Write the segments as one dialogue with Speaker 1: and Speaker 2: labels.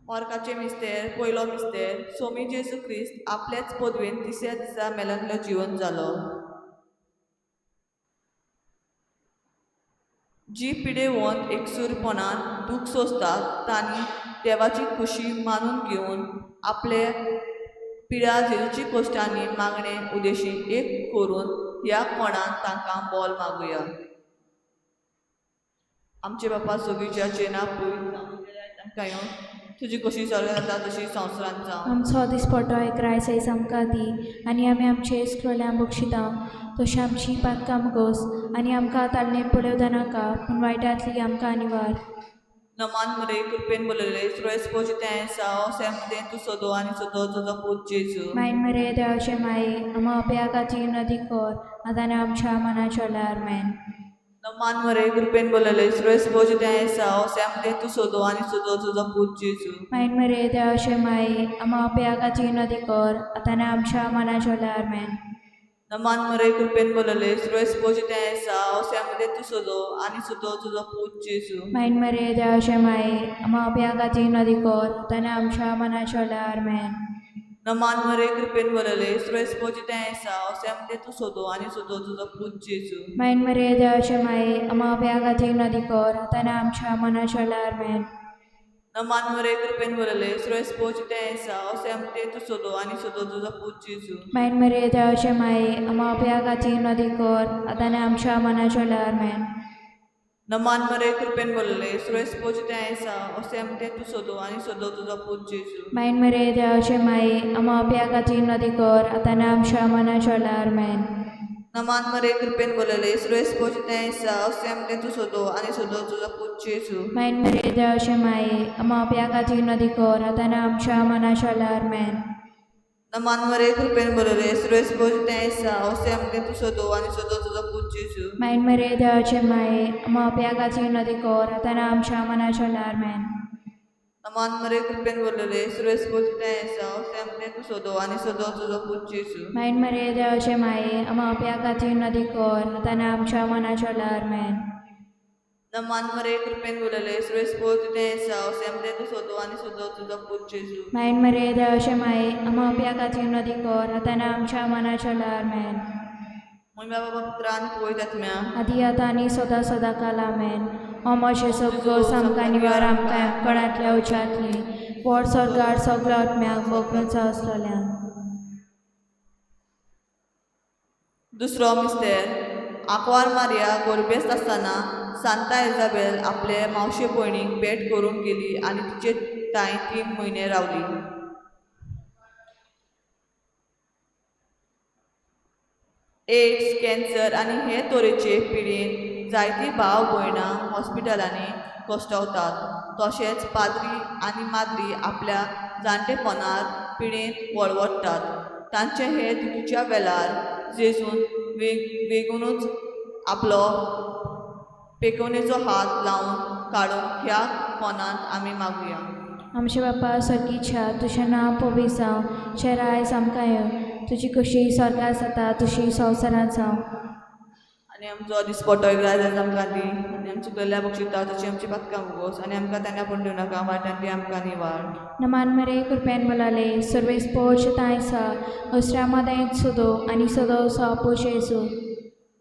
Speaker 1: मोर्काचे मिस्तेर पयलो मिस्तेर सोमी जेजू क्रिस्त आपल्याच पदवेन तिसऱ्या दिसा मेलांतलो जिवन जालो. जी पिडेवंत एकसूरपणान दूख सोंसतात तांणी देवाची खुशी मानून घेवन आपले पिडा जेजूची कोश्टांनी मागणे उदेशी एक करून ह्या कोणान तांकां बोल मागुया. आमचे बापा सोगीच्या चेना पयस तांकां येवन तुजी कशी स्वर्गात जाता तशी संवसारांत जावं.
Speaker 2: आमचो दिसपटो एक रायस आयज आमकां दी आनी आमी आमचे इस्कोल्यां बक्षिता तशें आमची पातकां मुगोस आनी आमकां तालनेत पळोवं नाका पूण वायटांतली आमकां निवार.
Speaker 1: नमान मरे कृपेन बोलले सुरेश पोची तें साव सेमतें तूं सोदो आनी सोदो तुजो पूत जेजू.
Speaker 2: मायन मरे देवाचे माये आमा अप्या खातीर नदी कर आतां आनी आमच्या मनाच्या वेळार आमेन.
Speaker 1: नमान मरे कृपेन बोलले सुरेश पोची तें साव सेमतें तूं सोदो आनी सोदो तुजो पूत जेजू.
Speaker 2: मायन मरे देवाचे माये आमा अप्या खातीर नदी कर आतां आनी आमच्या मनाच्या वेळार आमेन.
Speaker 1: नमान मरे कृपेन बोलले सुरेश पोची तें साव सेमतें तूं सोदो आनी सोदो तुजो पूत जेजू.
Speaker 2: मायन मरे देवाचे माये आमा अप्या खातीर नदी कर आतां आनी आमच्या मनाच्या वेळार आमेन.
Speaker 1: नमान मरे कृपेन बोलले सुरेश पोची तें साव सेमतें तूं सोदो आनी सोदो तुजो पूत जेजू.
Speaker 2: मायन मरे देवाचे माये आमा अप्या खातीर नदी कर आतां आनी आमच्या मनाच्या वेळार आमेन.
Speaker 1: नमान मरे कृपेन बोलले सुरेश पोची तें साव सेमतें तूं सोदो आनी सोदो तुजो पूत जेजू.
Speaker 2: मायन मरे देवाचे माये आमा अप्या खातीर नदी कर आतां आनी आमच्या मनाच्या वेळार आमेन.
Speaker 1: नमान मरे कृपेन बोलले सुरेश पोची तें साव सेमतें तूं सोदो आनी सोदो तुजो पूत जेजू.
Speaker 2: मायन मरे देवाचे माये आमा अप्या खातीर नदी कर आतां आनी आमच्या मनाच्या वेळार आमेन.
Speaker 1: नमान मरे कृपेन बोलले सुरेश पोची तें साव सेमतें तूं सोदो आनी सोदो तुजो पूत जेजू.
Speaker 2: मायन मरे देवाचे माये आमा अप्या खातीर नदी कर आतां आनी आमच्या मनाच्या वेळार आमेन.
Speaker 1: नमान मरे कृपेन बोलले सुरेश पोची तें साव सेमतें तूं सोदो आनी सोदो तुजो पूत जेजू.
Speaker 2: मायन मरे देवाचे माये आमा अप्या खातीर नदी कर आतां आनी आमच्या मनाच्या वेळार आमेन.
Speaker 1: नमान मरे कृपेन बोलले सुरेश पोची तें साव सेमतें तूं सोदो आनी सोदो तुजो पूत जेजू.
Speaker 2: मायन मरे देवाचे माये आमा अप्या खातीर नदी कर आतां आनी आमच्या मनाच्या वेळार आमेन.
Speaker 1: नमान मरे कृपेन बोलले सुरेश पोची तें साव सेमतें तूं सोदो आनी सोदो तुजो पूत जेजू.
Speaker 2: मायन मरे देवाचे माये आमा अप्या खातीर नदी कर आतां आनी आमच्या मनाच्या वेळार आमेन.
Speaker 1: म्हज्या बाबा पुत्रा आनी पवित्र आत्म्या
Speaker 2: आदी आतां आनी सदां सदां काल आमेन. ओ म्हजें सगळो आमकां निवार आमकां कणांतल्या उज्यांतली पोट स्वर्गार सगळ्या आत्म्याक भोगून आसतल्या.
Speaker 1: दुसरो मिस्तेर आंकवार मारिया गोरबेस्त आसतना सांता इजाबेल आपले मावशे भयणीक भेट करूंक गेली आनी तिचे तांय 3 म्हयने रावली. एड्स कॅन्सर आनी हे तरेचे पिडेन जायतीं भाव भयणां हॉस्पिटलांनी कश्टवतात. तशेंच पाद्री आनी माद्री आपल्या जाणटेपणार पिडेंत वळवळटात. तांचे हे दुखीच्या वेळार जेजून वेगूनच आपलो पेकोवणेचो हात लावन काडूंक ह्या कोणांत आमी मागुया.
Speaker 2: आमचे बापा सर्गीच्या तुजें नांव पवित्र जावं, तुजें राज आमकां येवं, तुजी कशी स्वर्गार जाता तशी संवसारांत जावं.
Speaker 1: आनी आमचो दिसपटो एक राज आमकां दी आनी आमची चुकलेल्या बक्षिता तशी आमची पातकां मुगोस आनी आमकां तांकां पूण दिवं नाका वाट्यान ती आमकां निवार.
Speaker 2: नमान मरे कृपेन बोलाले सर्वेस पोच तांय सा उसरा मदें सदो आनी सदो सो जेजू.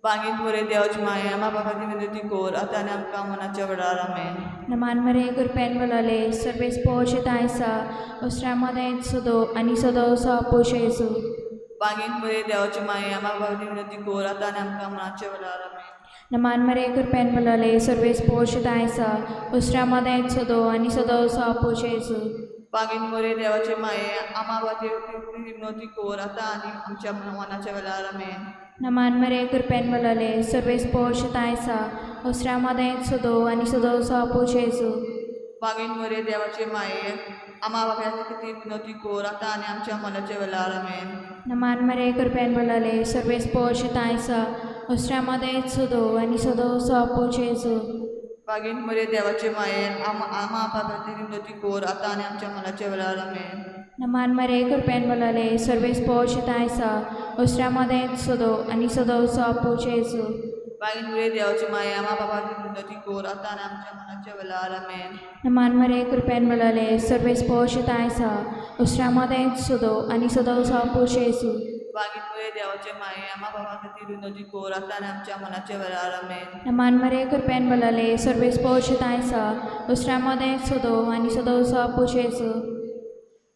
Speaker 1: बागीत मरे देवाची माया आमा बाबा विनंती कर आतां आनी आमकां मनाच्या वेळार आमेन.
Speaker 2: नमान मरे कृपेन बोलाले सर्वेस पोच तांय सा उसरा मदें सदो आनी सदो सो जेजू.
Speaker 1: बागीत मरे देवाची माया आमा बाबा विनंती कर आतां आनी आमकां मनाच्या वेळार आमेन.
Speaker 2: नमान मरे कृपेन बोलाले सर्वेस पोच तांय सा उसरा मदें सदो आनी सदो सो जेजू.
Speaker 1: बागीत मरे देवाचे माये आमा बाबा विनंती कर आतां आनी आमच्या मनाच्या वेळार आमेन.
Speaker 2: नमान मरे कृपेन बोलाले सर्वेस पोच तांय सा उसरा मदें सदो आनी सदो सो जेजू.
Speaker 1: बागीत मरे देवाचे माये आमा बाबा विनंती कर आतां आनी आमच्या मनाच्या वेळार आमेन.
Speaker 2: नमान मरे कृपेन बोलाले सर्वेस पोच तांय सा उसरा मदें सदो आनी सदो सो जेजू.
Speaker 1: बागीत मरे देवाचे माये आमा बाबा विनंती कर आतां आनी आमच्या मनाच्या वेळार आमेन.
Speaker 2: नमान मरे कृपेन बोलाले सर्वेस पोच तांय सा उसरा मदें सदो आनी सदो सो जेजू.
Speaker 1: मागीर मुरे देवाची माया मा बाबा विनवती कोर आतां आनी आमच्या मनाच्या वेळार आमेन.
Speaker 2: नमान मरे कृपेन बोलले सर्वेस्पोर आसा उसरा मदें सदो आनी सदो पोश येसू.
Speaker 1: मागीर मुरे देवाचे माये मा बाबा खातीर विनवती कोर आतां आनी आमच्या मनाच्या वेळार आमेन.
Speaker 2: नमान मरे कृपेन बोलले सर्वेस्पोर आसा उसरा मदें सदो आनी सदो पोश येसू.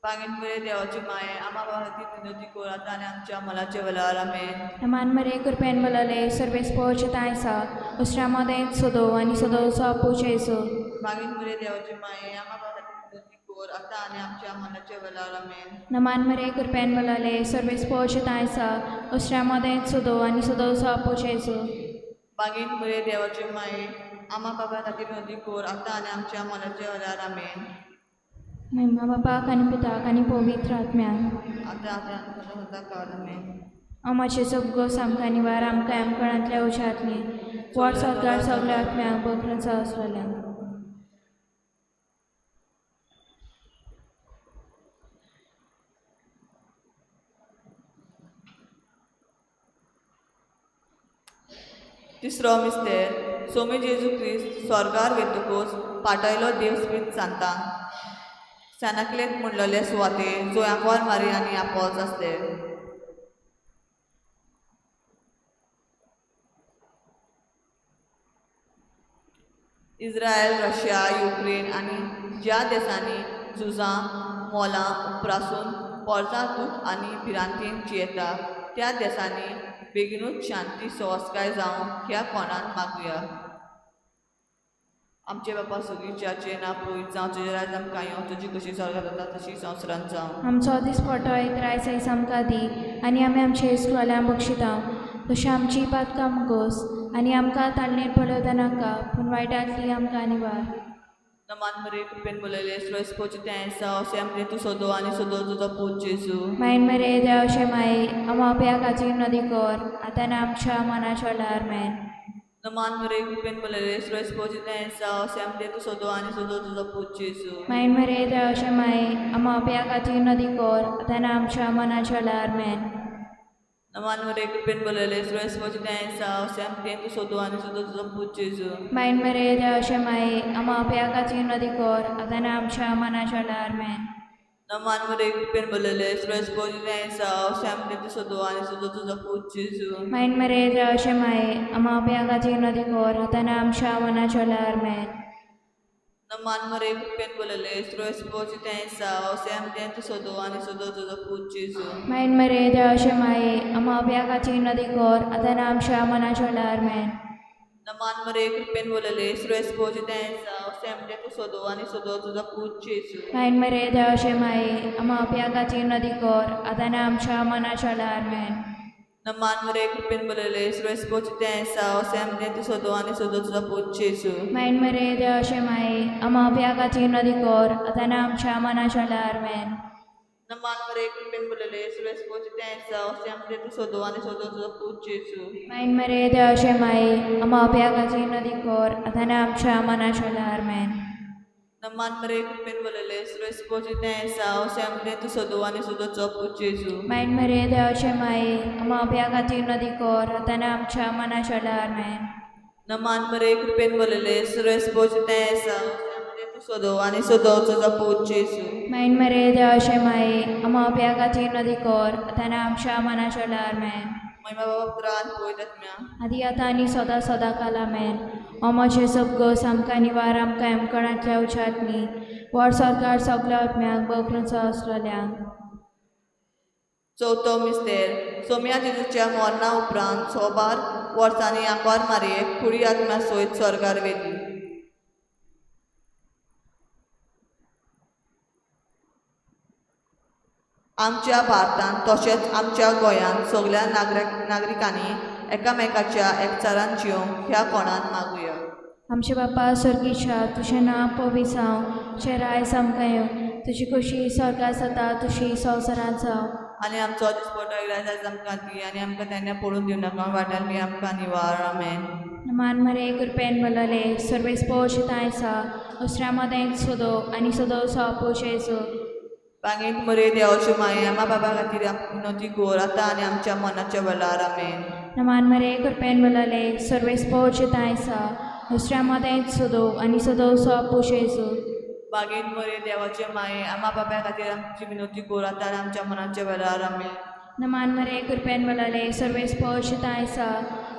Speaker 1: मागीर मुरे देवाची माये आमा बाबा खातीर विनवती कोर आतां आनी आमच्या मनाच्या वेळार आमेन.
Speaker 2: नमान मरे कृपेन बोलले सर्वेस्पोर आसा उसरा मदें सदो आनी सदो पोश येसू.
Speaker 1: मागीर मुरे देवाची माये आमा बाबा खातीर विनवती कोर आतां आनी आमच्या मनाच्या वेळार आमेन.
Speaker 2: नमान मरे कृपेन बोलले सर्वेस्पोर आसा उसरा मदें सदो आनी सदो पोश येसू.
Speaker 1: मागीर मुरे देवाची माये आमा बाबा खातीर विनवती कोर आतां आनी आमच्या मनाच्या वेळार आमेन.
Speaker 2: महिमा बापाक आनी पुताक आनी पवित्र आत्म्याक.
Speaker 1: आतां आतां सदां सदां काळ आमेन.
Speaker 2: अमाचे सगळो सामकां निवार आमकां आमकणांतल्या उशांतली पोट सरकार सगळ्या आत्म्याक बकरांचा आसलेल्यांक.
Speaker 1: तिसरो मिस्तेर सोमी जेजू क्रिस्त स्वर्गार वेतकूच पाटयलो देव स्पिरीत सांतान सॅनाक्लेत म्हणलेले सुवाते जो आंकवार मारी आनी आपोल्स आसले. इस्रायल, रशिया, युक्रेन आनी ज्या देशांनी झुजां मोलां उप्रासून पोरसां दूख आनी भिरांतेन जियेता त्या देशांनी बेगीनूच शांती सवसकाय जावं ह्या कोणान मागुया. आमचे बापा सगळीच्याचे ना पवित्र जावं, तुजें राज आमकां येवं, तुजी कशी स्वर्गात जाता तशी संवसारांत जावं.
Speaker 2: आमचो दिसपटो एक रायस आयज आमकां दी आनी आमी आमचे इस्कोलां बक्षिता तशें आमची पातकां मुगोस आनी आमकां ताळणेर पळोवता नाका पूण वायटांतली आमकां निवार.
Speaker 1: नमान मरे कृपेन बोलयले स्रोस तें आसा अशें आमचें तूं सोदो आनी सोदो तुजो पूत जेजू.
Speaker 2: मायन मरे देव अशें माई आमा आपल्या खातीर नदी कर आतां आमच्या मनाच्या वेळार मेन.
Speaker 1: नमान मरे कृपेन बोलयले स्रोस तें आसा अशें आमचें तूं सोदो आनी सोदो तुजो पूत जेजू.
Speaker 2: मायन मरे देव अशें माई आमा आपल्या खातीर नदी कर आतां आमच्या मनाच्या वेळार मेन.
Speaker 1: नमान मरे कृपेन बोलयले स्रोस तें आसा अशें आमचें तूं सोदो आनी सोदो तुजो पूत जेजू.
Speaker 2: मायन मरे देव अशें माई आमा आपल्या खातीर नदी कर आतां आमच्या मनाच्या वेळार मेन.
Speaker 1: नमान मरे कृपेन बोलयले स्रोस तें आसा अशें आमचें तूं सोदो आनी सोदो तुजो पूत जेजू.
Speaker 2: मायन मरे देव अशें माई आमा आपल्या खातीर नदी कर आतां आमच्या मनाच्या वेळार मेन.
Speaker 1: नमान मरे कृपेन बोलयले स्रोस तें आसा अशें आमचें तूं सोदो आनी सोदो तुजो पूत जेजू.
Speaker 2: मायन मरे देव अशें माई आमा आपल्या खातीर नदी कर आतां आमच्या मनाच्या वेळार मेन.
Speaker 1: नमान मरे कृपेन बोलयले स्रोस तें आसा अशें आमचें तूं सोदो आनी सोदो तुजो पूत जेजू.
Speaker 2: मायन मरे देव अशें माई आमा आपल्या खातीर नदी कर आतां आमच्या मनाच्या वेळार मेन.
Speaker 1: नमान मरे कृपेन बोलयले स्रोस तें आसा अशें आमचें तूं सोदो आनी सोदो तुजो पूत जेजू.
Speaker 2: मायन मरे देव अशें माई आमा आपल्या खातीर नदी कर आतां आमच्या मनाच्या वेळार मेन.
Speaker 1: नमान मरे कृपेन बोलयले स्रोस तें आसा अशें आमचें तूं सोदो आनी सोदो तुजो पूत जेजू.
Speaker 2: मायन मरे देव अशें माई आमा आपल्या खातीर नदी कर आतां आमच्या मनाच्या वेळार मेन.
Speaker 1: नमान मरे कृपेन बोलयले स्रोस तें आसा अशें आमचें तूं सोदो आनी सोदो तुजो पूत जेजू.
Speaker 2: मायन मरे देव अशें माई आमा आपल्या खातीर नदी कर आतां आमच्या मनाच्या वेळार मेन.
Speaker 1: नमान मरे कृपेन बोलयले स्रोस तें आसा अशें आमचें तूं सोदो आनी सोदो तुजो पूत जेजू.
Speaker 2: मायन मरे देव अशें माई आमा आपल्या खातीर नदी कर आतां आमच्या मनाच्या वेळार मेन.
Speaker 1: महिमा बाबा पुत्रा आनी पवित्र आत्म्या.
Speaker 2: आदी आतां आनी सदां सदां काला मेन. अमाचे सगळो आमकां निवार आमकां एमकणांतल्या उचातनी वर सरकार सगळ्या आत्म्याक बकरांचो आसलेल्यांक.
Speaker 1: चवथो मिस्तेर सोम्या जेजूच्या मरणा उपरांत सोबार वर्सांनी आंकवार मारयेक कुडी आत्म्या सयत स्वर्गार व्हेली. आमच्या भारतांत तशेंच आमच्या गोंयांत सगळ्या नागरिकांनी एकामेकाच्या एकचारान जियोंक ह्या कोणान मागुया.
Speaker 2: आमचे बापा स्वर्गीच्या तुजें नांव पवित्र जावं, तुजें राज आमकां येवं, तुजी खोशी स्वर्गात जाता तशी संवसारांत जावं.
Speaker 1: आनी आमचो दिसपटो राज आमकां दी आनी आमकां तेन्ना पडून दिवं नाका वाट्यान बी आमकां निवार आमेन.
Speaker 2: मान मरे कृपेन बोलले सर्वेस्पोर आसा उसरा मदें सोदो आनी सोदो पोश येसू.
Speaker 1: बागेंत मरे देवाच्यो माया मा बाबा खातीर विनवती कोर आतां आनी आमच्या मनाच्या वेळार आमेन.
Speaker 2: नमान मरे कृपेन बोलले सर्वेस्पोर आयसा दुसऱ्या मदें सदो आनी सदोसो पोशेजू.
Speaker 1: बागेन मरे देवाचे माये आमा बाप्या खातीर आमची विनवती कोर आतां आमच्या मनाच्या वेळार. आमेन.
Speaker 2: नमान मरे कृपेन बोलले सर्वेस्पोर आयसा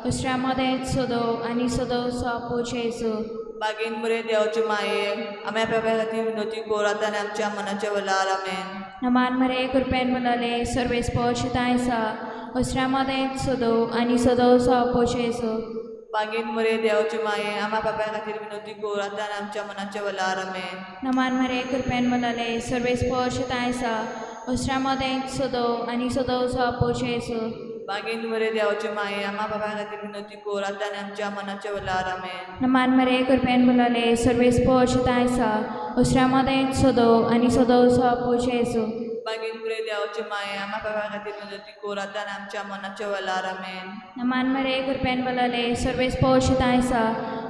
Speaker 2: दुसऱ्या मदें सदो आनी सदोसो पोशेजू.
Speaker 1: बागेन मरे देवाचे माये आम्या बाप्या खातीर विनवती कोर आतां आमच्या मनाच्या वेळार. आमेन.
Speaker 2: नमान मरे कृपेन बोलले सर्वेस्पोर आयसा दुसऱ्या मदें सदो आनी सदोसो पोशेजू.
Speaker 1: बागेन मरे देवाचे माये आमा बाप्या खातीर विनवती कोर आतां आमच्या मनाच्या वेळार. आमेन.
Speaker 2: नमान मरे कृपेन बोलले सर्वेस्पोर आयसा दुसऱ्या मदें सदो आनी सदोसो पोशेजू.
Speaker 1: बागेन मरे देवाचे माये आमा बाप्या खातीर विनवती कोर आतां आमच्या मनाच्या वेळार. आमेन.
Speaker 2: नमान मरे कृपेन बोलले सर्वेस्पोर आयसा दुसऱ्या मदें सदो आनी सदोसो पोशेजू.
Speaker 1: बागेन मरे देवाचे माये आमा बाप्या खातीर विनवती कोर आतां आमच्या मनाच्या वेळार. आमेन.
Speaker 2: नमान मरे कृपेन बोलले सर्वेस्पोर आयसा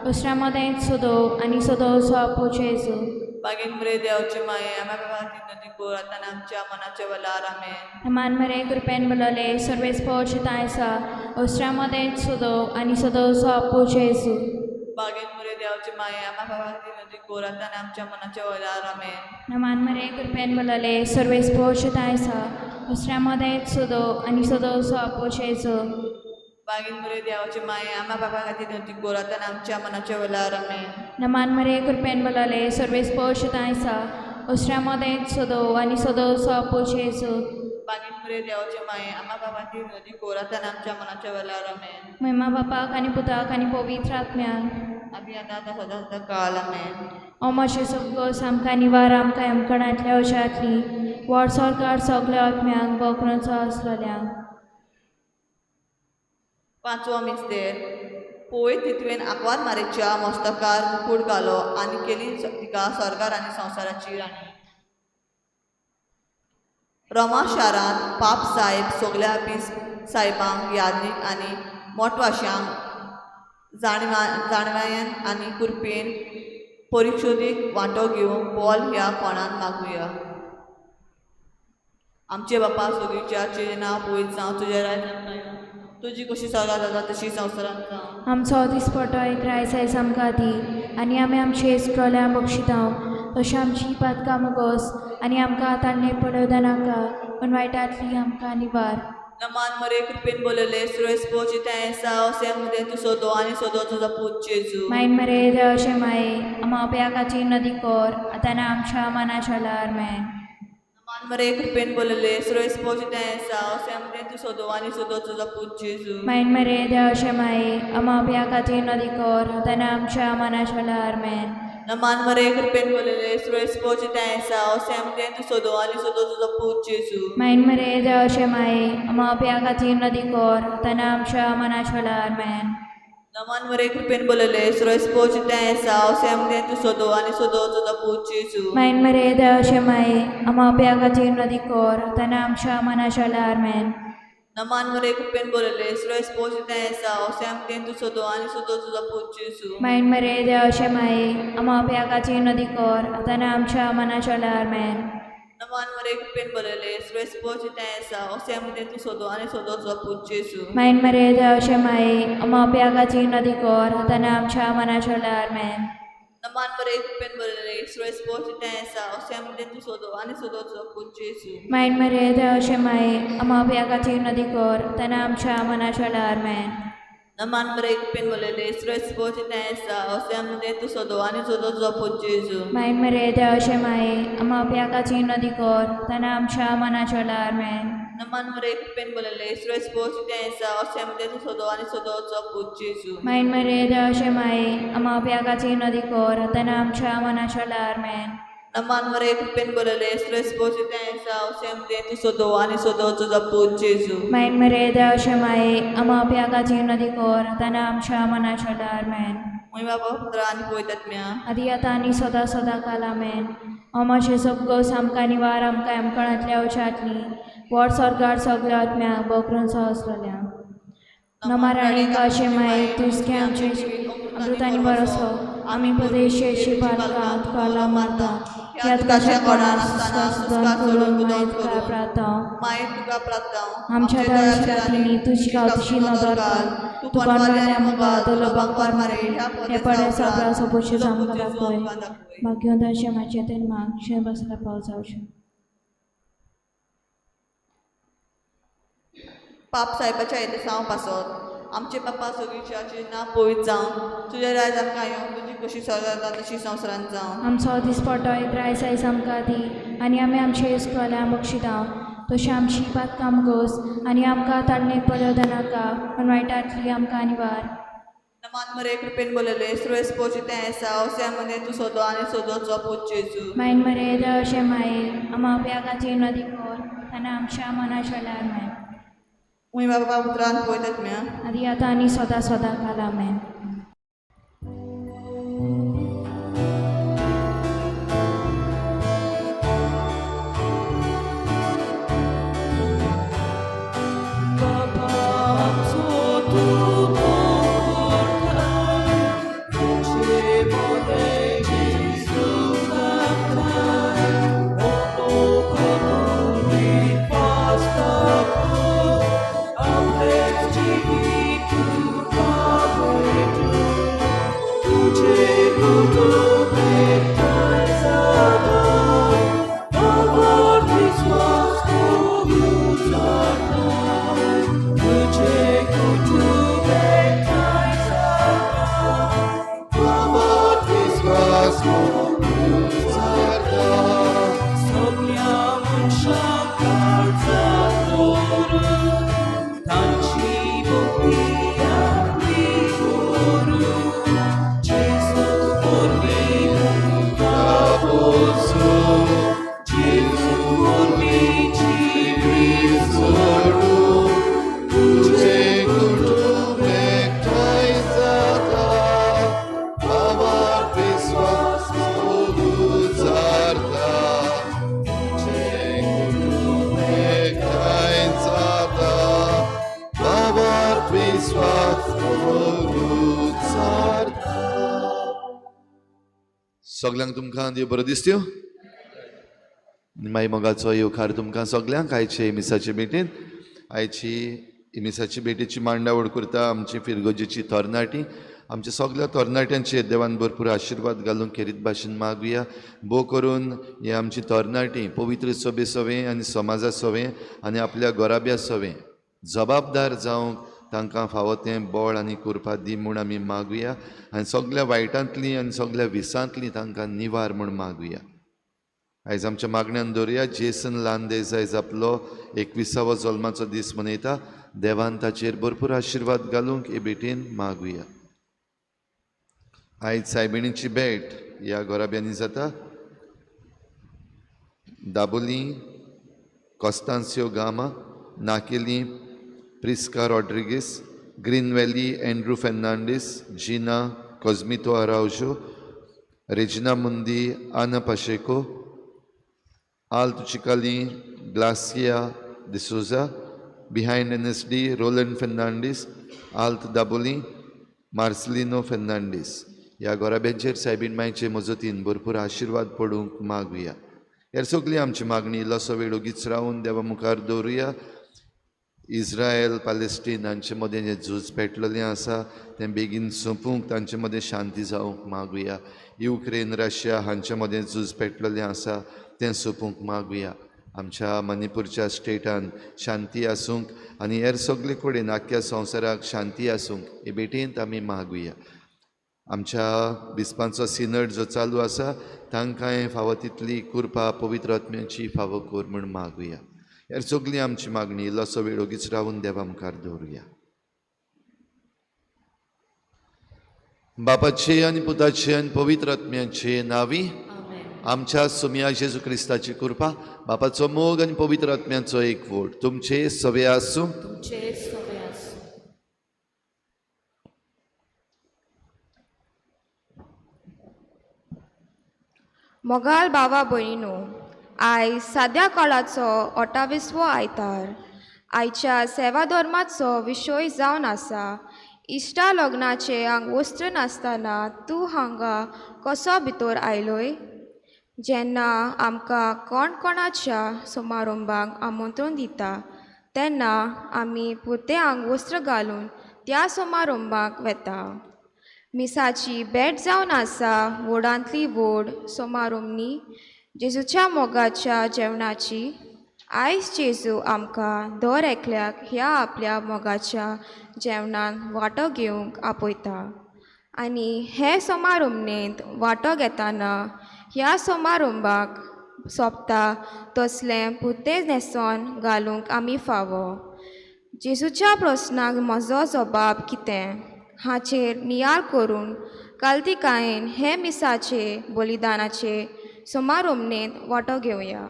Speaker 2: दुसऱ्या मदें सदो आनी सदोसो पोशेजू.
Speaker 1: बागेन मरे देवाचे माये आमा बाप्या खातीर विनवती कोर आतां आमच्या मनाच्या वेळार. आमेन.
Speaker 2: नमान मरे कृपेन बोलले सर्वेस्पोर आयसा दुसऱ्या मदें सदो आनी सदोसो पोशेजू.
Speaker 1: बागेन मरे देवाचे माये आमा बाप्या खातीर विनवती कोर आतां आमच्या मनाच्या वेळार. आमेन.
Speaker 2: नमान मरे कृपेन बोलले सर्वेस्पोर आयसा दुसऱ्या मदें सदो आनी सदोसो पोशेजू.
Speaker 1: बागेन मरे देवाचे माये आमा बाप्या खातीर विनवती कोर आतां आमच्या मनाच्या वेळार. आमेन.
Speaker 2: नमान मरे कृपेन बोलले सर्वेस्पोर आयसा दुसऱ्या मदें सदो आनी सदोसो पोशेजू.
Speaker 1: बागेन मरे देवाचे माये आमा बाप्या खातीर विनवती कोर आतां आमच्या मनाच्या वेळार. आमेन.
Speaker 2: महिमा बापाक आनी पुताक आनी पवित्र आत्म्याक
Speaker 1: आमी आतां आतां सदां सदां काल. आमेन.
Speaker 2: ओ मातशें सगळो आमकां निवार आमकां यमकणांतल्या अशांतली वॉड सरकार सगल्या आत्म्यांक बोकरूंचो आसलेल्यांक.
Speaker 1: पांचवो मिस्तेर. पळय तितवेन आंकवार मारेच्या मस्तकार मुकूट घालो आनी केली तिका स्वर्गार आनी संवसाराची राणी. रोमा शारांत पाप साहेब सगल्या बिस्प साहेबांक यादनीक आनी मोटवाशांक जाणवायेन आनी कुरपेन परिशोधीक वांटो घेवंक बोल ह्या कोणान मागुया. आमचे बापा सगळीच्या तुजें नांव पवित्र जावं, तुजें राज्य आमकां येवं, तुजी कशी स्वर्गात जाता तशी संवसारांत जावं.
Speaker 2: आमचो दिसपटो एक रायस आयज आमकां दी आनी आमी आमचे इस्ट्रोल्या बक्षितांव तशें आमची पातकां मुगोस आनी आमकां तांणे पडोवदा नाका पूण वायटांतली आमकां निवार.
Speaker 1: नमान मरे कृपेन बोलले सुरेश पोची आसा अशें मदें तूं सोदो आनी सोदो तुजो पूत जेजू.
Speaker 2: मायन मरे देवाचे माये आमा अभ्याकाची नदी कोर आतां आमच्या मनाच्या लार मेन.
Speaker 1: नमान मरे कृपेन बोलले सुरेश पोची आसा अशें मदें तूं सोदो आनी सोदो तुजो पूत जेजू.
Speaker 2: मायन मरे देवाचे माये आमा अभ्याकाची नदी कोर आतां आमच्या मनाच्या लार मेन.
Speaker 1: नमान मरे कृपेन बोलले सुरेश पोची आसा अशें मदें तूं सोदो आनी सोदो तुजो पूत जेजू.
Speaker 2: मायन मरे देवाचे माये आमा अभ्याकाची नदी कोर आतां आमच्या मनाच्या लार मेन.
Speaker 1: नमान मरे कृपेन बोलले सुरेश पोची आसा अशें मदें तूं सोदो आनी सोदो तुजो पूत जेजू.
Speaker 2: मायन मरे देवाचे माये आमा अभ्याकाची नदी कोर आतां आमच्या मनाच्या लार मेन.
Speaker 1: नमान मरे कृपेन बोलले सुरेश पोची आसा अशें मदें तूं सोदो आनी सोदो तुजो पूत जेजू.
Speaker 2: मायन मरे देवाचे माये आमा अभ्याकाची नदी कोर आतां आमच्या मनाच्या लार मेन.
Speaker 1: नमान मरे कृपेन बोलले सुरेश पोची आसा अशें मदें तूं सोदो आनी सोदो तुजो पूत जेजू.
Speaker 2: मायन मरे देवाचे माये आमा अभ्याकाची नदी कोर आतां आमच्या मनाच्या लार मेन.
Speaker 1: नमान मरे कृपेन बोलले सुरेश पोची आसा अशें मदें तूं सोदो आनी सोदो तुजो पूत जेजू.
Speaker 2: मायन मरे देवाचे माये आमा अभ्याकाची नदी कोर आतां आमच्या मनाच्या लार मेन.
Speaker 1: नमान मरे कृपेन बोलले सुरेश पोची आसा अशें मदें तूं सोदो आनी सोदो तुजो पूत जेजू.
Speaker 2: मायन मरे देवाचे माये आमा अभ्याकाची नदी कोर आतां आमच्या मनाच्या लार मेन.
Speaker 1: नमान मरे कृपेन बोलले सुरेश पोची आसा अशें मदें तूं सोदो आनी सोदो तुजो पूत जेजू.
Speaker 2: मायन मरे देवाचे माये आमा अभ्याकाची नदी कोर आतां आमच्या मनाच्या लार मेन.
Speaker 1: नमान मरे कृपेन बोलले सुरेश पोची आसा अशें मदें तूं सोदो आनी सोदो तुजो पूत जेजू.
Speaker 2: मायन मरे देवाचे माये आमा अभ्याकाची नदी कोर आतां आमच्या मनाच्या लार मेन.
Speaker 1: मुय बाबा पुत्र आनी पवित्र आत्म्या
Speaker 2: आदी आतां आनी सदां सदां काल. आमेन. अमाशे सगळो आमकां निवार आमकां यमकणांतल्या अवशांतली वॉड सरकार सगल्या आत्म्यांक बोकरूंचो आसलेल्या. नमाराणी काशे माये तुसके आमचे अमृत आनी बरोसो आमी प्रदेशेची पालकां तुका मारता.
Speaker 1: ह्या दुखाच्या कोणान आसतना सुस्कार सोडून
Speaker 2: माय
Speaker 1: गुदोन
Speaker 2: तुका
Speaker 1: करून
Speaker 2: प्रार्थना.
Speaker 1: माय तुका प्रार्थना.
Speaker 2: आमच्या दयाच्या रातींनी तुजी गांवची नदर घाल, तूं कोणवाल्या मुखार तुलो बांकार मारे हे पडे सगळ्या सोबतचे आमकां दाखय. भाग्यवंताचे मातशें तें माग शें बसला पावस जावचें.
Speaker 1: पाप साहेबाच्या येते पासत आमचे पापा सगळीच्याचे नांव पवित्र जावं, तुजें रायज आमकां येवं, तुजी कशी जाता तशी संवसारांत जावं.
Speaker 2: आमचो दिसपटो एक रायस आयज आमकां दी आनी आमी आमचे इस्कोला बक्षिता तशें आमची बातकाम गोस आनी आमकां ताणें पडो नाका पूण वायटांतली आमकां निवार.
Speaker 1: नमान मरे कृपेन बोलले सुरेश पोची तें आसा अवस्या मदें तूं सोदो आनी सोदोचो पोच जेजू.
Speaker 2: मायन मरे अशें माये आमा उपयागाची नदी कोर आनी आमच्या मनाच्या लार माय.
Speaker 1: उय बाबा उतरान पळयतात म्या
Speaker 2: आदी आतां आनी सदां सदां काला मेन.
Speaker 3: सगल्यांक तुमकां देव बरो दिसत्यो. माई मोगाचो येवकार तुमकां सगल्यांक आयचे मिसाचे भेटेंत. आयची मिसाची भेटेची मांडावळ करता आमची फिरगोजेची तरणाटी. आमच्या सगल्या तरणाट्यांचेर देवान भरपूर आशिर्वाद घालूंक खेरीत भाशेन मागुया. भोव करून हे आमची तरणाटी पवित्र सभे सवें आनी समाजा सवें आनी आपल्या घराब्या सवें जबाबदार जावंक तांकां फावो तें बळ आनी कुरपा दी म्हूण आमी मागुया आनी सगल्या वायटांतली आनी सगल्या विसांतली तांकां निवार म्हूण मागुया. आयज आमच्या मागण्यान दवरुया. जेसन लांदेज आयज आपलो 21वो जल्माचो दीस मनयता. देवान ताचेर भरपूर आशिर्वाद घालूंक हे भेटेन मागुया. आयज सायबिणीची भेट ह्या घराब्यांनी जाता. Dabolim, Constancio Gama, Naquelim, Prisca Rodrigues, Green Valley Andrew Fernandes, Gina Cosmito Araujo, Regina Mundi, Ana Pacheco, Alto Chicali, Glacia D'Souza, behind NSD Roland Fernandes, Alt Dabolim, Marcelino Fernandes. ह्या घराब्यांचेर सायबीण मायचे मजतीन भरपूर आशिर्वाद पडूंक मागुया. हेर सगळी आमची मागणी इल्लोसो वेळ ओगीच रावन देवा मुखार दवरुया. इस्रायल पॅलेस्टीन हांचे मदें जें झूज पेटलेलें आसा तें बेगीन सोंपूंक तांचे मदें शांती जावंक मागुया. युक्रेन रशिया हांचे मदें झूज पेटलेलें आसा तें सोंपूंक मागुया. आमच्या मणिपूरच्या स्टेटान शांती आसूंक आनी हेर सगळे कडेन आख्ख्या संवसाराक शांती आसूंक हे भेटेंत आमी मागुया. आमच्या बिस्पांचो सिनट जो चालू आसा तांकांय फावो तितली कृपा पवित्र आत्म्याची फावो कर म्हूण मागुया. हेर सगळी आमची मागणी इल्लोसो वेळ ओगीच रावन देवा मुखार दवरुया. बापाचे आनी पुताचे आनी पवित्र आत्म्याचे नांवी आमच्या सोम्या जेजू क्रिस्ताची कृपा, बापाचो मोग आनी पवित्र आत्म्याचो एकवट तुमचे सवे आसूं.
Speaker 4: मोगाल बाबा भयणीनो, आयज साद्या काळाचो 28वो आयतार. आयच्या सेवा धर्माचो विशय जावन आसा इश्टा लग्नाचे आंगवस्त्र नासतना तूं हांगा कसो भितर आयलोय. जेन्ना आमकां कोण कोणाच्या समारंभाक आमंत्रण दिता तेन्ना आमी पुरतें आंगवस्त्र घालून त्या समारंभाक वेता. मिसाची भेट जावन आसा व्हडांतली व्हड समारंभनी जेजूच्या मोगाच्या जेवणाची. आयज जेजू आमकां दर एकल्याक ह्या आपल्या मोगाच्या जेवणान वांटो घेवंक आपयता आनी हे समारंभणेंत वांटो घेतना ह्या समारंभाक सोंपता तसलें पुरतें न्हेसोन घालूंक आमी फावो. जेजूच्या प्रस्नाक म्हजो जबाब कितें हाचेर नियाळ करून कालतिकायेन हे मिसाचे बलिदानाचे समारंभणेंत वांटो घेवया.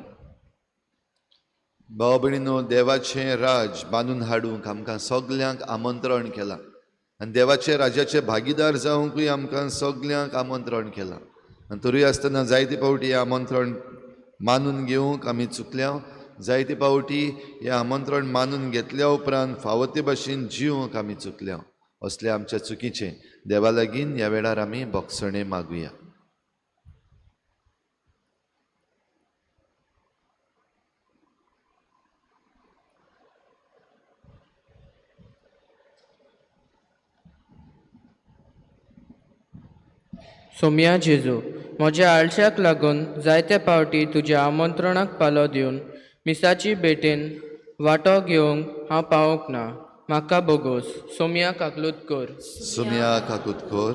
Speaker 3: भाव भयणीनो, देवाचें राज बांदून हाडूंक आमकां सगल्यांक आमंत्रण केलां आनी देवाचे राज्याचे भागीदार जावंकूय आमकां सगल्यांक आमंत्रण केलां. आनी तरूय आसतना जायते फावटी हें आमंत्रण मानून घेवंक आमी चुकल्या. जायते फावटी हें आमंत्रण मानून घेतल्या उपरांत फावो ते भाशेन जिवंक आमी चुकल्या. असले आमच्या चुकीचें देवा लागीं ह्या वेळार आमी भोगसणें मागुया.
Speaker 5: सोमया जेजू, म्हज्या आळशाक लागून जायते फावटी तुज्या आमंत्रणाक पालो दिवन मिसाची भेटेन वांटो घेवंक हांव पावूंक ना. म्हाका बोगोस. सोमया काकलूत कर.
Speaker 3: सोमया काकूत कर.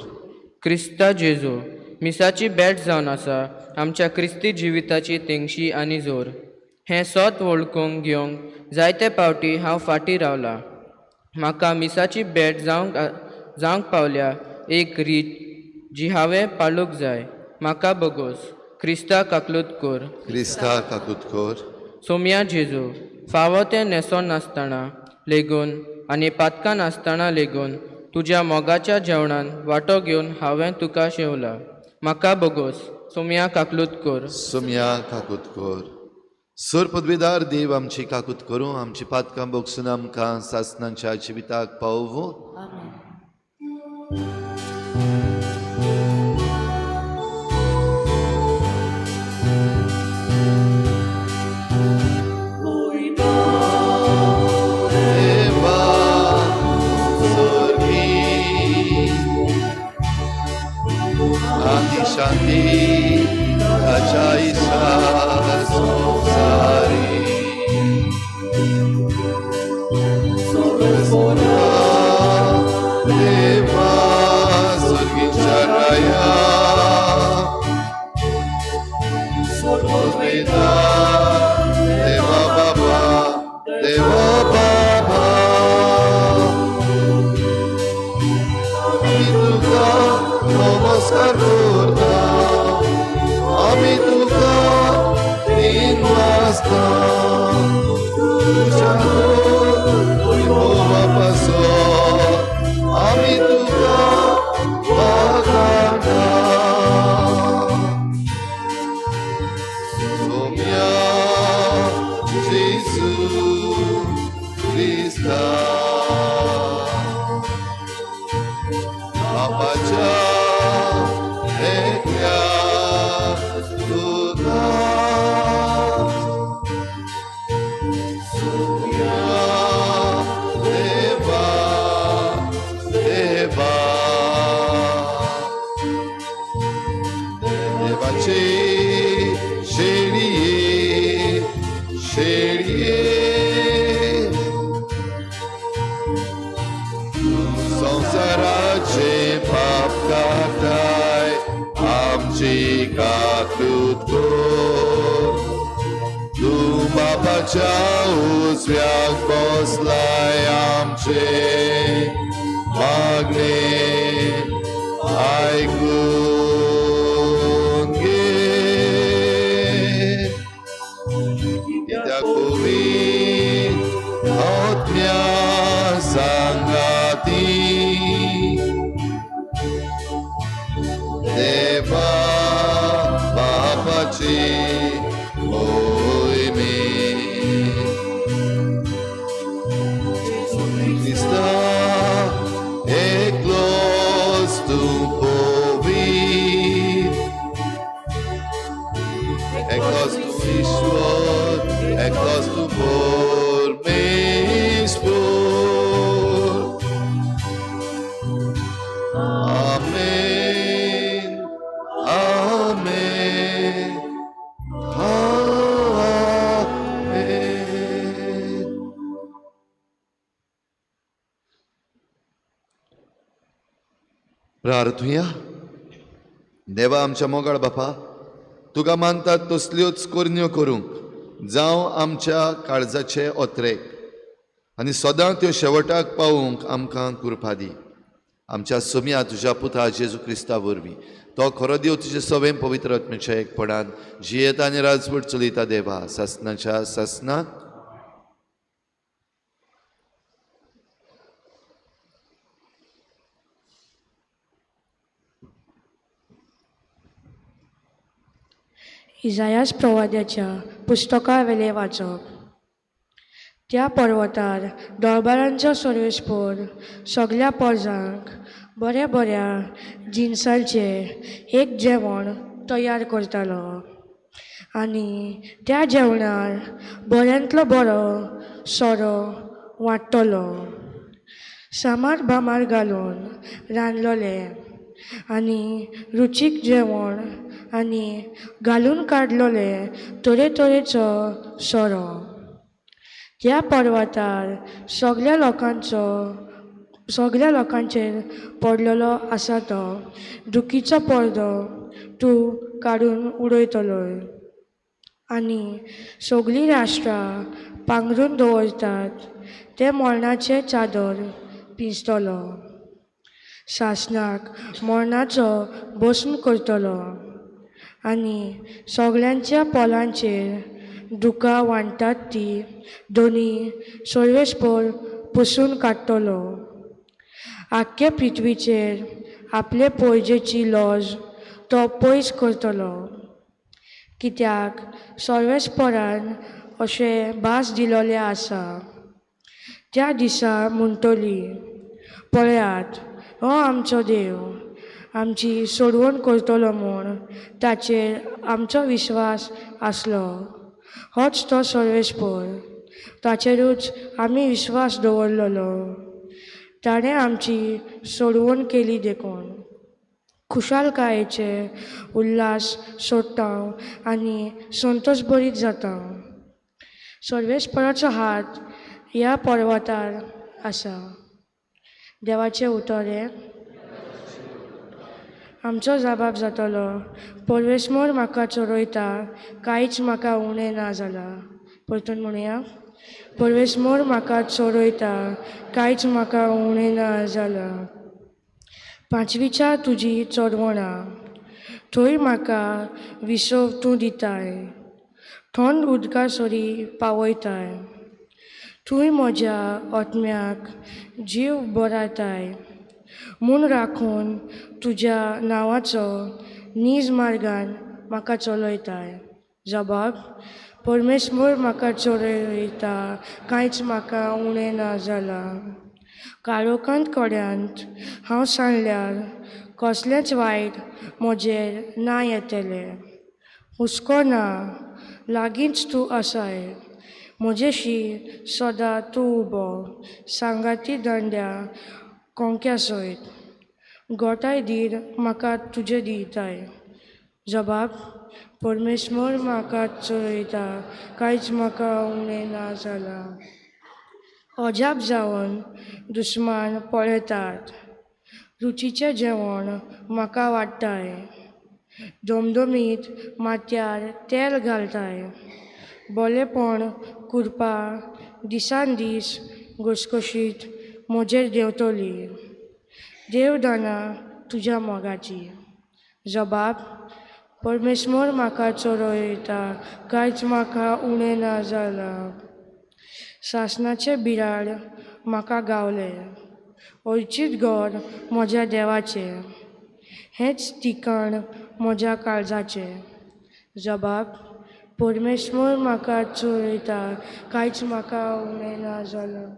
Speaker 5: क्रिस्ता जेजू, मिसाची भेट जावन आसा आमच्या क्रिस्ती जिविताची तेंगशी आनी जोर. हें सत वळखूंक घेवंक जायते फावटी हांव फाटीं रावलां. म्हाका मिसाची भेट जावंक पावल्या एक रीत जी हांवें पाळूंक जाय. म्हाका बोगोस. क्रिस्ता काकलूत कर.
Speaker 3: क्रिस्ता काकूत कर.
Speaker 5: सोमया जेजू, फावो तें न्हेसोन नासतना लेगून आनी पातकां नासतना लेगून तुज्या मोगाच्या जेवणान वांटो घेवन हांवें तुका शेवला. म्हाका बोगोस. सोमया काकलूत कर.
Speaker 3: सोमया काकूत कर. सर पदवीदार देव आमची काकूत करूं, आमची पातकां बोगसून आमकां सासणाच्या जिविताक पावोवं. शांती ताच्या इसा संवसारी देवा सुर्गीच्या राया देवा बाबा देवा बाबा आमी तुका नमस्कार करता, आमी तुका तीन वाजता तुज्या वैभवा आमी तुका वाखाणता. सोम्या जेजू क्रिस्ता बापाच्या एकल्या तुका सोम्या देवा देवा देवाचे शेळये शेळये संवसाराचे पाप काडटाय आमची काकूत कर. तूं बापाच्या उजव्याक बसलाय आमचे मागणे आयकून घे. कित्याक पवित्र आत्म्या सांगाती देवा बापाची मोहिमे क्रिस्ता एकलोच तूं पवित्र प्रार्थुया. देवा आमच्या मोगाळ बापा, तुका मानतात तसल्योच करण्यो करूंक जावं आमच्या काळजाचे ओत्रेक आनी सदां त्यो शेवटाक पावोवंक आमकां कृपा दी. आमच्या सोम्या तुज्या पुता जेजू क्रिस्ता वरवीं, तो खरो देव तुजे सवें पवित्र आत्म्याच्या एकपणान जियेता आनी राजवट चलयता देवा सासनाच्या सासनाक.
Speaker 6: इजायास प्रवाद्याच्या पुस्तका वेलें वाचप. त्या पर्वतार दरबारांचो सर्वेस्पोर सगल्या पोरजांक बऱ्या बऱ्या जिनसांचें एक जेवण तयार करतालो आनी त्या जेवणार बऱ्यांतलो बरो सोरो वांट्टलो. सामार बामार घालून रांदलोलें आनी रुचीक जेवण आनी घालून काडलोले तरेतरेचो सोरो. त्या पर्वतार सगल्या लोकांचेर पडलेलो आसा तो दुखीचो पडदो तूं काडून उडयतलोय आनी सगळीं राष्ट्रां पांगरून दवरतात ते मरणाचे चादर पिंजतलो. सासणाक मरणाचो भस्म करतलो आनी सगळ्यांच्या पोलांचेर दुकां वांट्टात ती दोनी सर्वेस्पोर पुसून काडटलो. आख्खे पृथ्वीचेर आपले पोयजेची लॉज तो पयस करतलो, कित्याक सर्वेस्पोरान अशें भास दिलोलें आसा. त्या दिसा म्हणटली, पळयात हो आमचो देव आमची सोडवण करतलो म्हूण ताचेर आमचो विश्वास आसलो. होच तो सर्वेस्पोर, ताचेरूच आमी विश्वास दवरलेलो. ताणें आमची सोडवण केली देखून खुशालकायेचे उल्हास सोडटा आनी संतोश बरीत जाता. सर्वेस्पराचो हात ह्या पर्वतार आसा. देवाचें उतर हें आमचो जबाब जातलो. परमेश्वर म्हाका चरयता, कांयच म्हाका उणें ना जालां. परतून म्हणया, परमेश्वर म्हाका चरयता, कांयच म्हाका उणें ना जालां. पांचवीच्या तुजी चरवणां थंय म्हाका विसव तूं दिताय, थंड उदका सरी पावयताय. तूंय म्हज्या आत्म्याक जीव बरायताय म्हूण राखून तुज्या नांवाचो नीज मार्गान म्हाका चलयताय. जबाब, परमेश्वर म्हाका चलयता, कांयच म्हाका उणें ना जालां. काळोखांत कोड्यांत हांव सांडल्यार कसलेंच वायट म्हजेर ना येतलें. हुस्को ना, लागींच तूं आसाय. म्हजेशी सदां तूं उबो, सांगाती दांड्या कोंक्या सयत. गोठाय धीर म्हाका तुजें दिताय. जबाब, परमेश्वर म्हाका चलयता, कांयच म्हाका उणें ना जालां. अजाप जावन दुस्मान पळयतात, रुचीचें जेवण म्हाका वाडटाय. दमदमीत माथ्यार तेल घालताय. बरेपण कुरपा दिसान दीस घसघशीत म्हजेर देंवतली. देवदाना तुज्या मोगाची. जबाब, परमेश्वर म्हाका चरयता, कांयच म्हाका उणें ना जालां. सासणाचें बिराड म्हाका गावलें, अयचीत घर म्हज्या देवाचें, हेंच ठिकाण म्हज्या काळजाचें. जबाब, परमेश्वर म्हाका चरयता, कांयच म्हाका उणें ना जालां.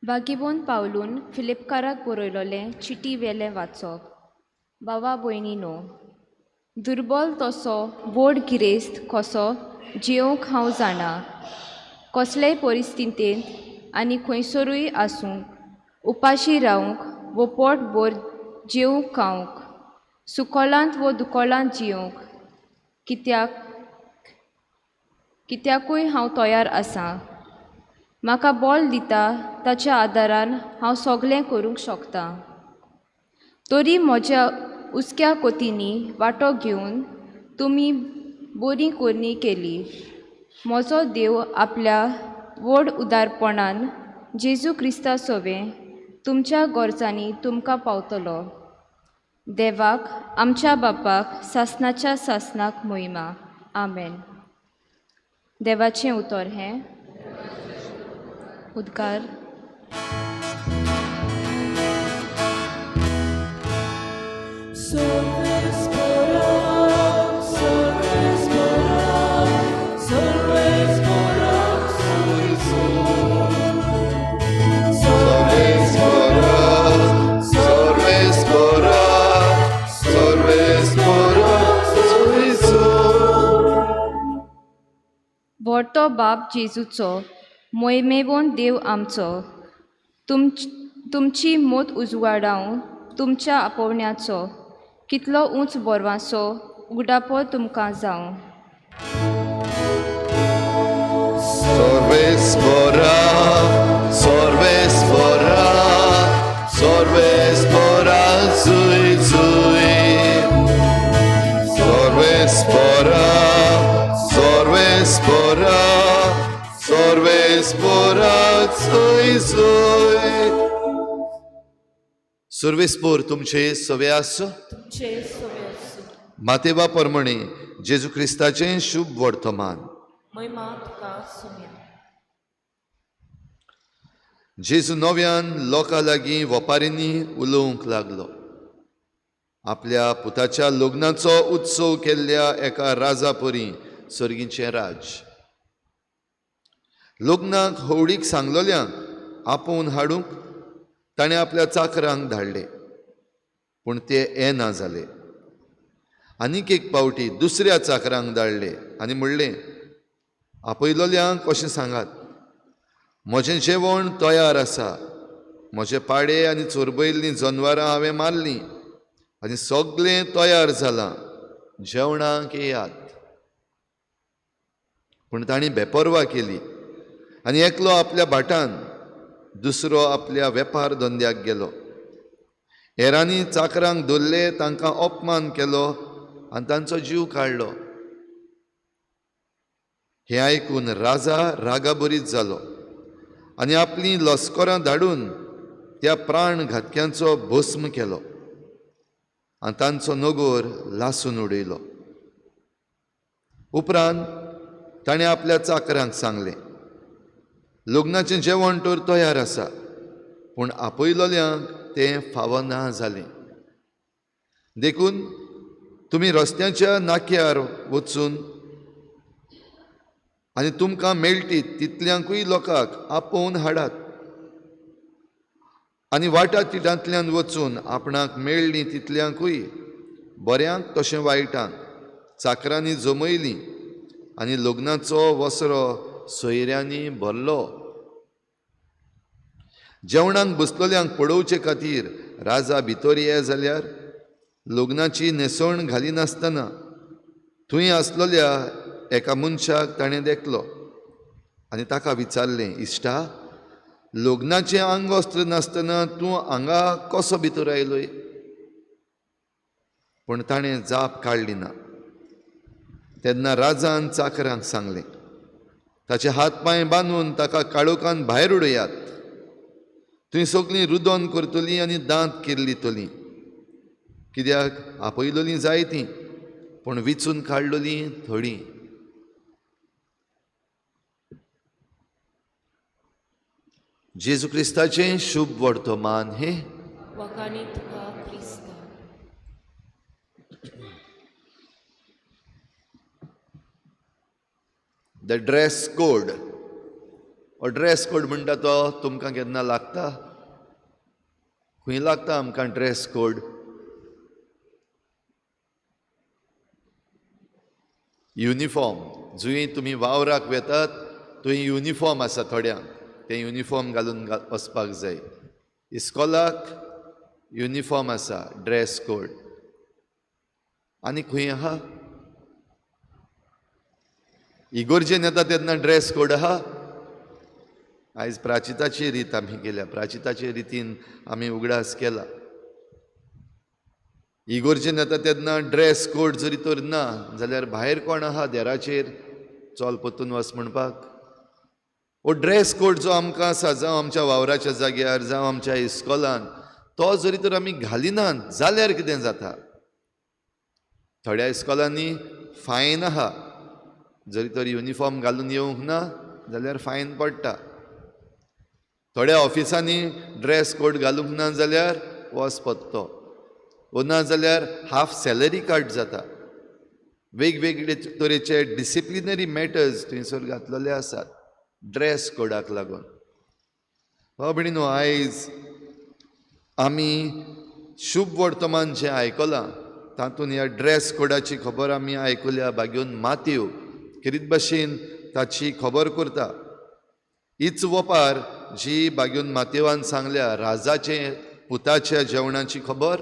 Speaker 7: बागीबोन पावलून फिलिपकाराक बरयलोलें चिटी वेलें वाचप. बाबा भयणीनो, दुर्बल तसो व्हड गिरेस्त कसो जियोवंक हांव जाणा. कसलेय परिस्थितींत आनी खंयसरूय आसूंक, उपाशी रावंक वो पोट भर जेवंक खावंक सुकोलांत वो दुकोलांत जियोंक कित्याकूय हांव तयार आसा. म्हाका बळ दिता ताच्या आदारान हांव सगळें करूंक शकता. तरी म्हज्या हुस्क्या कोतींनी वांटो घेवन तुमी बरी करणी केली. म्हजो देव आपल्या व्हड उदारपणान जेजू क्रिस्ता सवें तुमच्या गरजांनी तुमकां पावतलो. देवाक आमच्या बापाक सासनाच्या सासनाक मोहिमा. आमेन. देवाचें उतर हें. उद्गार. व्हडतो बाप जेजूचो मोयमेवोन देव आमचो तुमची मोत उजवाडावं तुमच्या आपोवण्याचो कितलो उंच बोरवासो उगडापो तुमकां जावं.
Speaker 3: Sorvespora, sorvespora, sorvespora, zui zui. Sorvespora, sorvespora, sorvespora, zui zui. सुर्वेस्पोर तुमचे सवे आसो.
Speaker 1: तुमचे सवे आसूं.
Speaker 3: मातेवा परमणे जेजू क्रिस्ताचें शुभ वर्तमान.
Speaker 1: महिमा तुका सुम्या.
Speaker 3: जेजू नव्यान लोकां लागीं वपारींनी उलोवंक लागलो. आपल्या पुताच्या लग्नाचो उत्सव केल्ल्या एका राजा परी सर्गीचें राज. लग्नाक होवडीक सांगलोल्यांक आपोवन हाडूंक ताणें आपल्या चाकरांक धाडले, पूण ते येना जाले. आनीक एक पावटी दुसऱ्या चाकरांक धाडले आनी म्हणलें, आपयलोल्यांक अशें सांगात, म्हजें जेवण तयार आसा, म्हजे पाडे आनी चोरबयल्लीं जनवरां हांवें मारलीं आनी सगळें तयार जालां, जेवणाक येयात. पूण तांणी बेपर्वा केली आनी एकलो आपल्या भाटान, दुसरो आपल्या वेपार धंद्याक गेलो. हेरांनी चाकरांक धरले, तांकां अपमान केलो आनी तांचो जीव काडलो. हें आयकून राजा रागाबरीत जालो आनी आपलीं लस्करां धाडून त्या प्राण घातक्यांचो भस्म केलो आनी तांचो नगोर लासून उडयलो. उपरांत ताणें आपल्या चाकरांक सांगलें, लग्नाचें जेवण तर तयार आसा, पूण आपयलोल्यांक तें फावना जालें. देखून तुमी रस्त्याच्या नाक्यार वचून आनी तुमकां मेळटीत तितल्यांकूय लोकांक आपोवन हाडात आनी वाटा तिटांतल्यान वचून आपणाक मेळ्ळीं तितल्यांकूय, बऱ्यांक तशें वायटांक, चाकरांनी जमयलीं आनी लग्नाचो वसरो सोयऱ्यांनी भरलो. जेवणाक बसलोल्यांक पळोवचे खातीर राजा भितर ये जाल्यार लग्नाची न्हेसवण घालिनासतना थंय आसलोल्या एका मनशाक ताणें देखलो आनी ताका विचारलें, इश्टा, लग्नाचें आंगवस्त्र नासतना तूं हांगा कसो भितर आयलोय? पूण ताणें जाप काडली ना. तेन्ना राजान चाकरांक सांगलें, ताचे हात पांय बांदून ताका काळोखान भायर उडयात, थंय सगळीं रुदोन करतलीं आनी दांत किर्लितलीं. कित्याक आपयलोलीं जायतीं, पूण विचून काडलोलीं थोडीं. जेजू क्रिस्ताचें शुभ वर्तमान हें.
Speaker 1: वखाणी तुका क्रिस्ता.
Speaker 3: The dress code. हो ड्रेस कोड म्हणटा तो तुमकां केन्ना लागता? खंय लागता आमकां ड्रेस कोड? युनिफॉर्म. जंय तुमी वावराक वेतात थंय युनिफॉर्म आसा थोड्यांक, तें युनिफॉर्म घालून वचपाक जाय. इस्कॉलाक युनिफॉर्म आसा, ड्रेस कोड. आनी खंय आहा? इगोर्जेन येता तेन्ना ड्रेस कोड आहा? आयज प्राचिताची रीत आमी केल्या, प्राचिताचे रितीन आमी उगडास केला. इगोर्जेन येता तेन्ना ड्रेस कोड जरी तर ना जाल्यार भायर कोण आहा देराचेर चल परतून वच म्हणपाक? हो ड्रेस कोड जो आमकां आसा, जावं आमच्या वावराच्या जाग्यार, जावं आमच्या इस्कॉलान, तो जरी तर आमी घालिनात जाल्यार कितें जाता? थोड्या इस्कॉलांनी फायन आहा, जरी तर युनिफॉर्म घालून येवंक ना जाल्यार फायन पडटा. थोड्या ऑफिसांनी ड्रेस कोड घालूंक ना जाल्यार वच पत्तो, वो ना जाल्यार हाफ सॅलरी कट जाता. वेगवेगळे तरेचे डिसिप्लिनरी मॅटर्स थंयसर घातलेले आसात ड्रेस कोडाक लागून. भाव भयणीनो, आयज आमी शुभ वर्तमान जें आयकलां तातूंत ह्या ड्रेस कोडाची खबर आमी आयकुल्या. बागेवन मातयो खेरीत भाशेन ताची खबर करता. हीच वपार जी बागेवन मातेवान सांगल्या राजाचे पुताच्या जेवणाची खबर,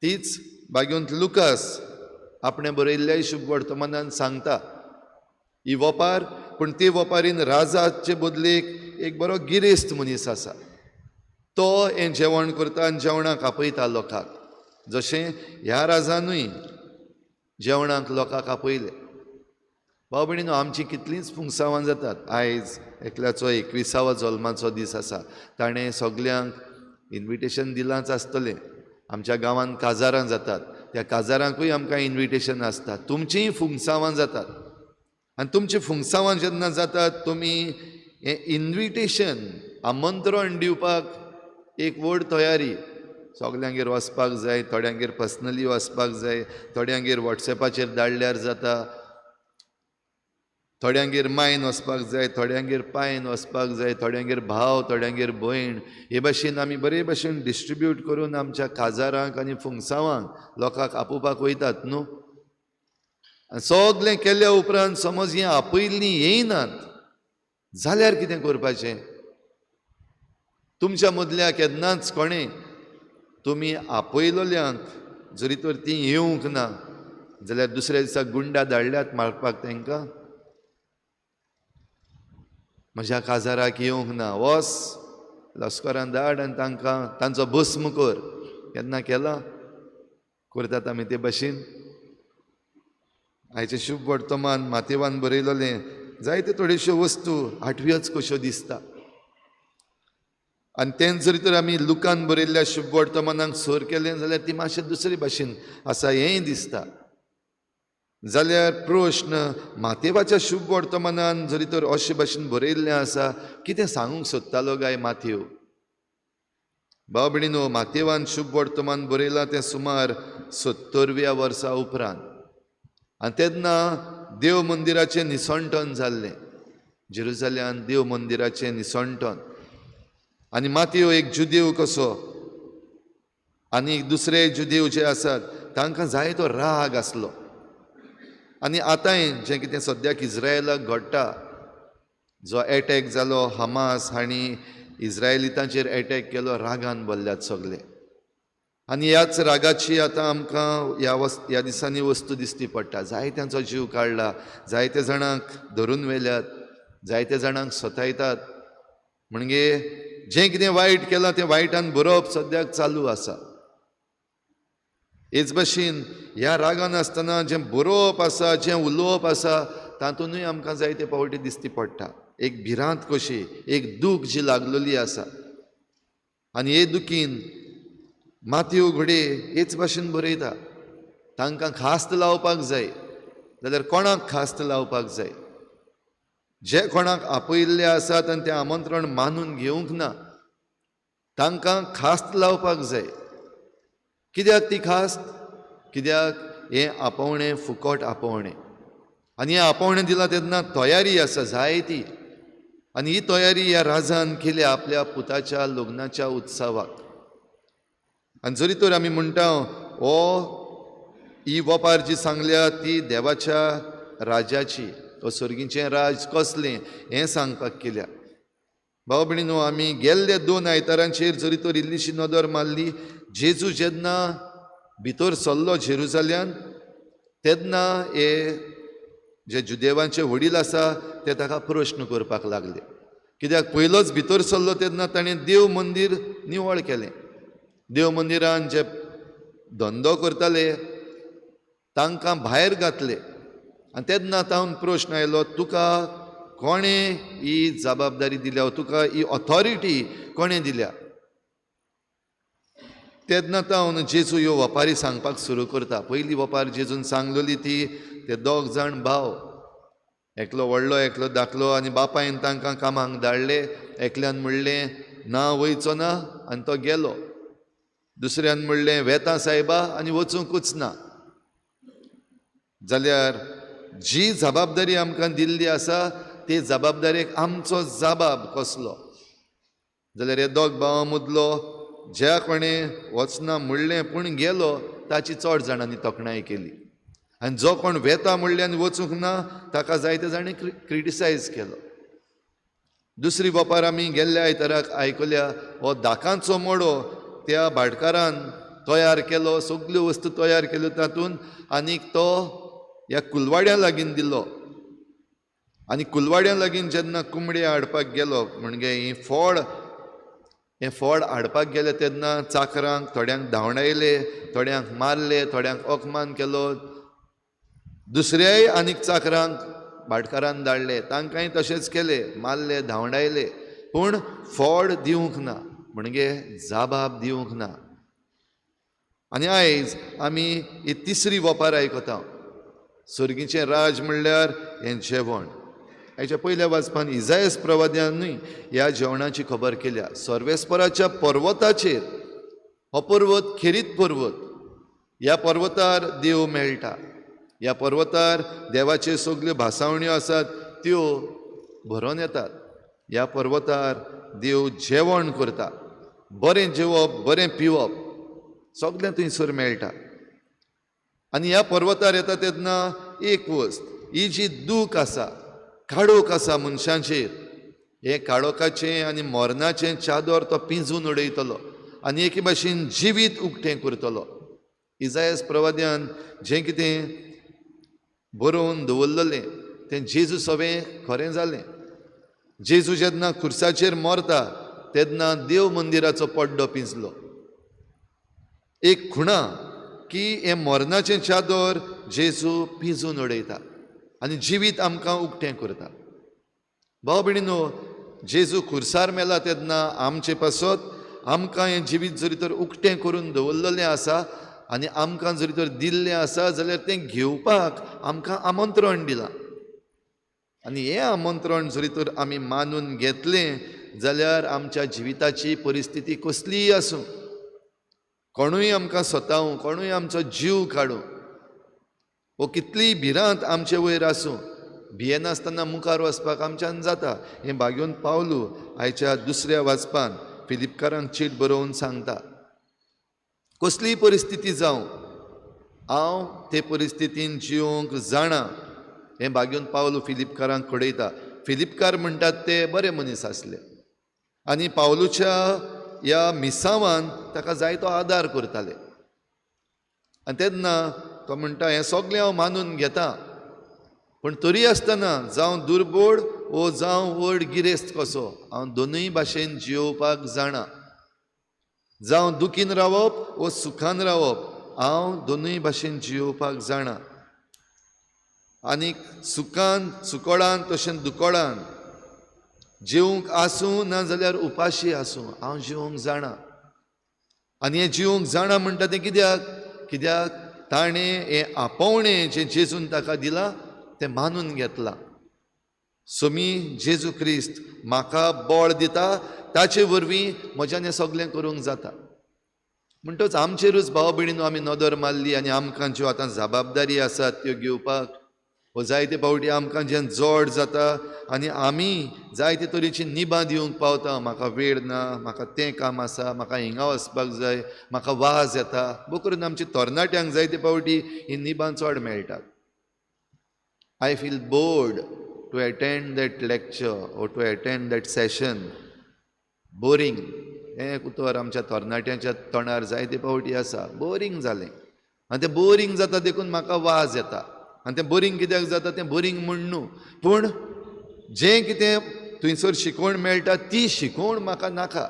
Speaker 3: तीच बागेवन लुकास आपणें बरयल्ल्या शुभ वर्तमानान सांगता ही वपार. पूण ते वपारीन राजाचे बदलेक एक बरो गिरेस्त मनीस आसा, तो हें जेवण करता आनी जेवणाक आपयता लोकांक, जशें ह्या राजानूय जेवणाक लोकांक आपयले. भाव भयणीनो, आमची कितलींच फुंगसावां जातात. आयज एकल्याचो 21वो जल्माचो दीस आसा, ताणें सगल्यांक इन्विटेशन दिलांच आसतलें. आमच्या गांवांत काजारां जातात, त्या काजारांकूय आमकां इन्विटेशन आसता. तुमचींय फुंगसावां जातात आनी तुमचीं फुंगसावां जेन्ना जातात तुमी हें इन्विटेशन आमंत्रण दिवपाक एक व्हड तयारी, सगल्यांगेर वचपाक जाय, थोड्यांगेर पर्सनली वचपाक जाय, थोड्यांगेर वॉट्सएपाचेर धाडल्यार जाता, थोड्यांगेर मायन वचपाक जाय, थोड्यांगेर पायन वचपाक जाय, थोड्यांगेर भाव, थोड्यांगेर भयण. हे भाशेन आमी बरे भाशेन डिस्ट्रिब्यूट करून आमच्या काजारांक आनी फुंगसावांक लोकांक आपोवपाक वयतात न्हू. आनी सगलें केल्या उपरांत समज हें आपयल्लीं येयनात जाल्यार कितें करपाचें? तुमच्या मदल्या केन्नाच कोणें तुमी आपयलोल्यांक जरी तर तीं येवंक ना जाल्यार दुसऱ्या दिसा गुंडा धाडल्यात मारपाक तांकां? म्हज्या काजाराक येवंक ना, वस लश्करान धाड आनी तांकां तांचो भस्म कर. केन्ना केला? करतात आमी ते भाशेन. आयचें शुभ वर्तमान मातेवान बरयलोलें जायते थोड्योश्यो वस्तू आठव्योच कश्यो दिसता. आनी तेंच जरी तर आमी लुकान बरयल्ल्या शुभ वर्तमानाक सर केलें जाल्यार ती मातशें दुसरे भाशेन आसा हेंय दिसता. जाल्यार प्रश्न मातेवाच्या शुभ वर्तमानान जरी तर अशे भाशेन बरयल्लें आसा, कितें सांगूंक सोदतालो काय माथेव? भाव भयणीनो, मातेवान शुभ वर्तमान बरयलां तें सुमार 70व्या वर्सा उपरांत, आनी तेन्ना देव मंदिराचें निसंटन जाल्लें, जेरुजाल्यान देव मंदिराचें निसंटन. आनी मातेव एक जुदेव कसो आनी दुसरे जुदेव जे आसात तांकां जायतो राग आसलो. आनी आतांय जें कितें सद्याक इज्रायलाक घडटा, जो एटॅक जालो हमास हांणी इज्रायलितांचेर एटॅक केलो, रागान भरल्यात सगले. आनी ह्याच रागाची आतां आमकां ह्या दिसांनी वस्तू दिसती पडटा. जायत्यांचो जीव काडला, जायते जाणांक धरून व्हेल्यात, जायते जाणांक सतायतात. म्हणजे जें कितें वायट केलां तें वायटान बरोवप सद्याक चालू आसा. हेच भाशेन ह्या रागान आसतना जें बरोवप आसा, जें उलोवप आसा, तातूंतय आमकां जायते फावटी दिसती पडटा एक भिरांत कशी, एक दूख जी लागलेली आसा. आनी हे दुखीन मातयो घडये हेच भाशेन बरयता, तांकां खास्त लावपाक जाय. जाल्यार कोणाक खास्त लावपाक जाय? जे कोणाक आपयल्ले आसात आनी तें आमंत्रण मानून घेवंक ना तांकां खास्त लावपाक जाय. कित्याक ती खास्त? कित्याक हें आपोवणें फुकट आपोवणें, आनी हें आपोवणें दिलां तेन्ना तयारी आसा जायती, आनी ही तयारी ह्या राजान केल्या आपल्या पुताच्या लग्नाच्या उत्सवाक. आनी जरी तर आमी म्हणटा हो ही वपार जी सांगल्या ती देवाच्या राजाची, तो सर्गीचें राज कसलें हें सांगपाक केल्या. भाव भयणीनो, आमी गेल्ले 2 आयतारांचेर जरी तर इल्लीशी नदर मारली, जेजू जेन्ना भितर सरलो जेरुजाल्यान तेन्ना हे जे जुदेवांचे वडील आसा ते ताका प्रश्न करपाक लागले, कित्याक पयलोच भितर सरलो तेन्ना ताणें देव मंदीर निवळ केलें. देव मंदिरान जे धंदो करताले तांकां भायर घातले. आनी तेन्ना तावन प्रश्न आयलो, तुका कोणें ही जबाबदारी दिल्या, तुका ही ऑथॉरिटी कोणें दिल्या? तेन्ना तावन जेजू ह्यो वपारी सांगपाक सुरू करता. पयली वपार जेजून सांगलेली ती ते दोग जाण भाव, एकलो व्हडलो एकलो धाकलो, आनी बापायन तांकां कामाक धाडले. एकल्यान म्हणलें ना वयचो ना आनी तो गेलो. दुसऱ्यान म्हणलें वेता सायबा आनी वचूंकूच ना. जाल्यार जी जबाबदारी आमकां दिल्ली आसा ते जबाबदारेक आमचो जबाब कसलो? जाल्यार हे दोग भावां मदलो ज्या कोणें वचना म्हणलें पूण गेलो ताची चड जाणांनी तोखणाय केली, आनी जो कोण वेता म्हणलें आनी वचूंक ना ताका जायते जाणें क्रिटिसायज केलो. दुसरी वपार आमी गेल्ल्या आयताराक आयकल्या, हो दाकांचो मोडो त्या भाटकारान तयार केलो, सगल्यो वस्तू तयार केल्यो तातूंत, आनीक तो ह्या कुलवाड्यां लागीं दिलो. आनी कुलवाड्यां लागीं जेन्ना कुंबडे हाडपाक गेलो, म्हणजे ही फळ, हें फळ हाडपाक गेले तेन्ना चाकरांक थोड्यांक धांवडायले, थोड्यांक मारले, थोड्यांक अपमान केलो. दुसऱ्याय आनीक चाकरांक भाटकारान धाडले, तांकांय तशेंच केले, मारले, धांवडायले, पूण फळ दिवंक ना, म्हणजे जबाब दिवंक ना. आनी आयज आमी ही तिसरी वपार आयकता, सर्गीचें राज म्हणल्यार हें जेवण. आयच्या पयल्या वाचपान इजायस प्रवाद्यानूय ह्या जेवणाची खबर केल्या. सर्वेस्पराच्या पर्वताचेर, हो पर्वत खेरीत पर्वत, ह्या पर्वतार देव मेळटा, ह्या पर्वतार देवाच्यो सगल्यो भासावण्यो आसात त्यो भरोन येतात. ह्या पर्वतार देव जेवण करता, बरें जेवप, बरें पिवप सगळें थंयसर मेळटा. आनी ह्या पर्वतार येता तेन्ना एक वस्त, ही जी दूख आसा, काळोख आसा मनशांचेर, हें काळोखाचें आनी मरणाचें चादर तो पिंजून उडयतलो आनी एके भाशेन जिवीत उक्तें करतलो. इजायस प्रवाद्यान जें कितें बरोवन दवरलेलें तें जेजू सवें खरें जालें. जेजू जेन्ना खुर्साचेर मरता तेन्ना देव मंदिराचो पड्डो पिंजलो. एक खुणा की हें मरणाचें चादर जेजू पिंजून उडयता आनी जिवीत आमकां उक्तें करता. भाव भयणीनो, जेजू खुर्सार मेला तेन्ना आमचे पासत आमकां हें जिवीत जरी तर उक्तें करून दवरलेलें आसा आनी आमकां जरी तर दिल्लें आसा जाल्यार तें घेवपाक आमकां आमंत्रण दिलां. आनी हें आमंत्रण जरी तर आमी मानून घेतलें जाल्यार आमच्या जिविताची परिस्थिती कसलीय आसूं, कोणूय आमकां सतावूं, कोणूय आमचो जीव काडूं, वो कितलीय भिरांत आमचे वयर आसूं, भियेनासतना मुखार वचपाक आमच्यान जाता. हें भाग्योन पावलू आयच्या दुसऱ्या वाचपान फिलिपकारांक चीट बरोवन सांगता, कसलीय परिस्थिती जावं हांव ते परिस्थितीन जिवंक जाणा. हें भाग्योन पावलू फिलिपकारांक कळयता. फिलिपकार म्हणटात ते बरे मनीस आसले आनी पावलूच्या ह्या मिसांवान ताका जायतो आदार करताले. आनी तेन्ना तो म्हणटा, हें सगळें हांव मानून घेता, पूण तरी आसतना जावं दुर्बोड वो जावं व्हड गिरेस्त कसो हांव दोनूय भाशेन जियोवपाक जाणा. जावं दुखीन रावप वो सुखान रावप, हांव दोनूय भाशेन जियोवपाक जाणा. आनीक सुखान सुकोळान तशें दुकोळान जेवंक आसूं ना जाल्यार उपाशी आसूं, हांव जिवंक जाणा. आनी हें जिवंक जाणा म्हणटा तें कित्याक? कित्याक ताणें हें आपोवणें जें जेजून ताका दिलां तें मानून घेतलां. सोमी जेजू क्रिस्त म्हाका बळ दिता, ताचे वरवीं म्हज्यान हें सगळें करूंक जाता. म्हणटच आमचेरूच भाव भयणीनो आमी नदर मारली आनी आमकां ज्यो आतां जबाबदारी आसात त्यो घेवपाक वो जायते फावटी आमकां जें जड जाता आनी आमी जायते तरेची निबां दिवंक पावता. म्हाका वेळ ना, म्हाका तें काम आसा, म्हाका हिंगा वचपाक जाय, म्हाका वाज येता. बो करून आमच्या तरणाट्यांक जायते फावटी ही निबां चड मेळटात. I feel bored to attend that lecture or to attend that session. Boring हें एक उतर आमच्या तरणाट्यांच्या तोंडार जायते फावटी आसा. बोरींग जालें. आनी तें बोरींग जाता देखून म्हाका वाज येता. आनी तें बोरींग कित्याक जाता तें बोरींग म्हूण न्हू, पूण जें कितें थंयसर शिकवण मेळटा ती शिकवण म्हाका नाका.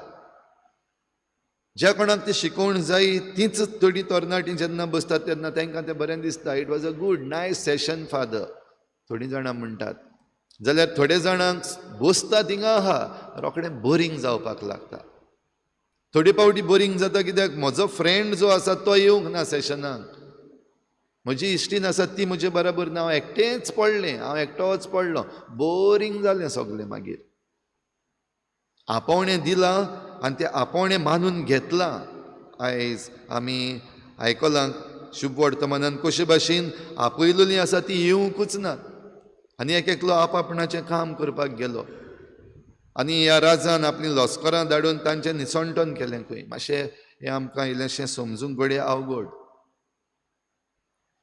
Speaker 3: ज्या कोणाक ती शिकवण जाय तीच थोडीं तरणाटीं जेन्ना बसतात तेन्ना तांकां तें बरें दिसता. It was a good nice session father, थोडीं जाणां म्हणटात. जाल्यार थोडे जाणांक बसता थिंगा आहा रोखडें बोरींग जावपाक लागता. थोडे फावटी बोरींग जाता कित्याक म्हजो फ्रेंड जो आसा तो येवंक ना सेशनाक, म्हजी इश्टीन आसा ती म्हजे बराबर ना, हांव एकटेंच पडलें, हांव एकटोच पडलो, बोरींग जालें सगलें. मागीर आपोवणें दिलां आनी तें आपोवणें मानून घेतलां. आयज आमी आयकलां शुभ वर्तमानान कशे भाशेन आपयलेलीं आसा ती येवंकूच ना आनी एक एकलो आपआपणाचें काम करपाक गेलो. आनी ह्या राजान आपलीं लस्करां धाडून तांचें निसणटन केलें खंय. मातशें हें आमकां इल्लेंशें समजूंक घडये अवघड.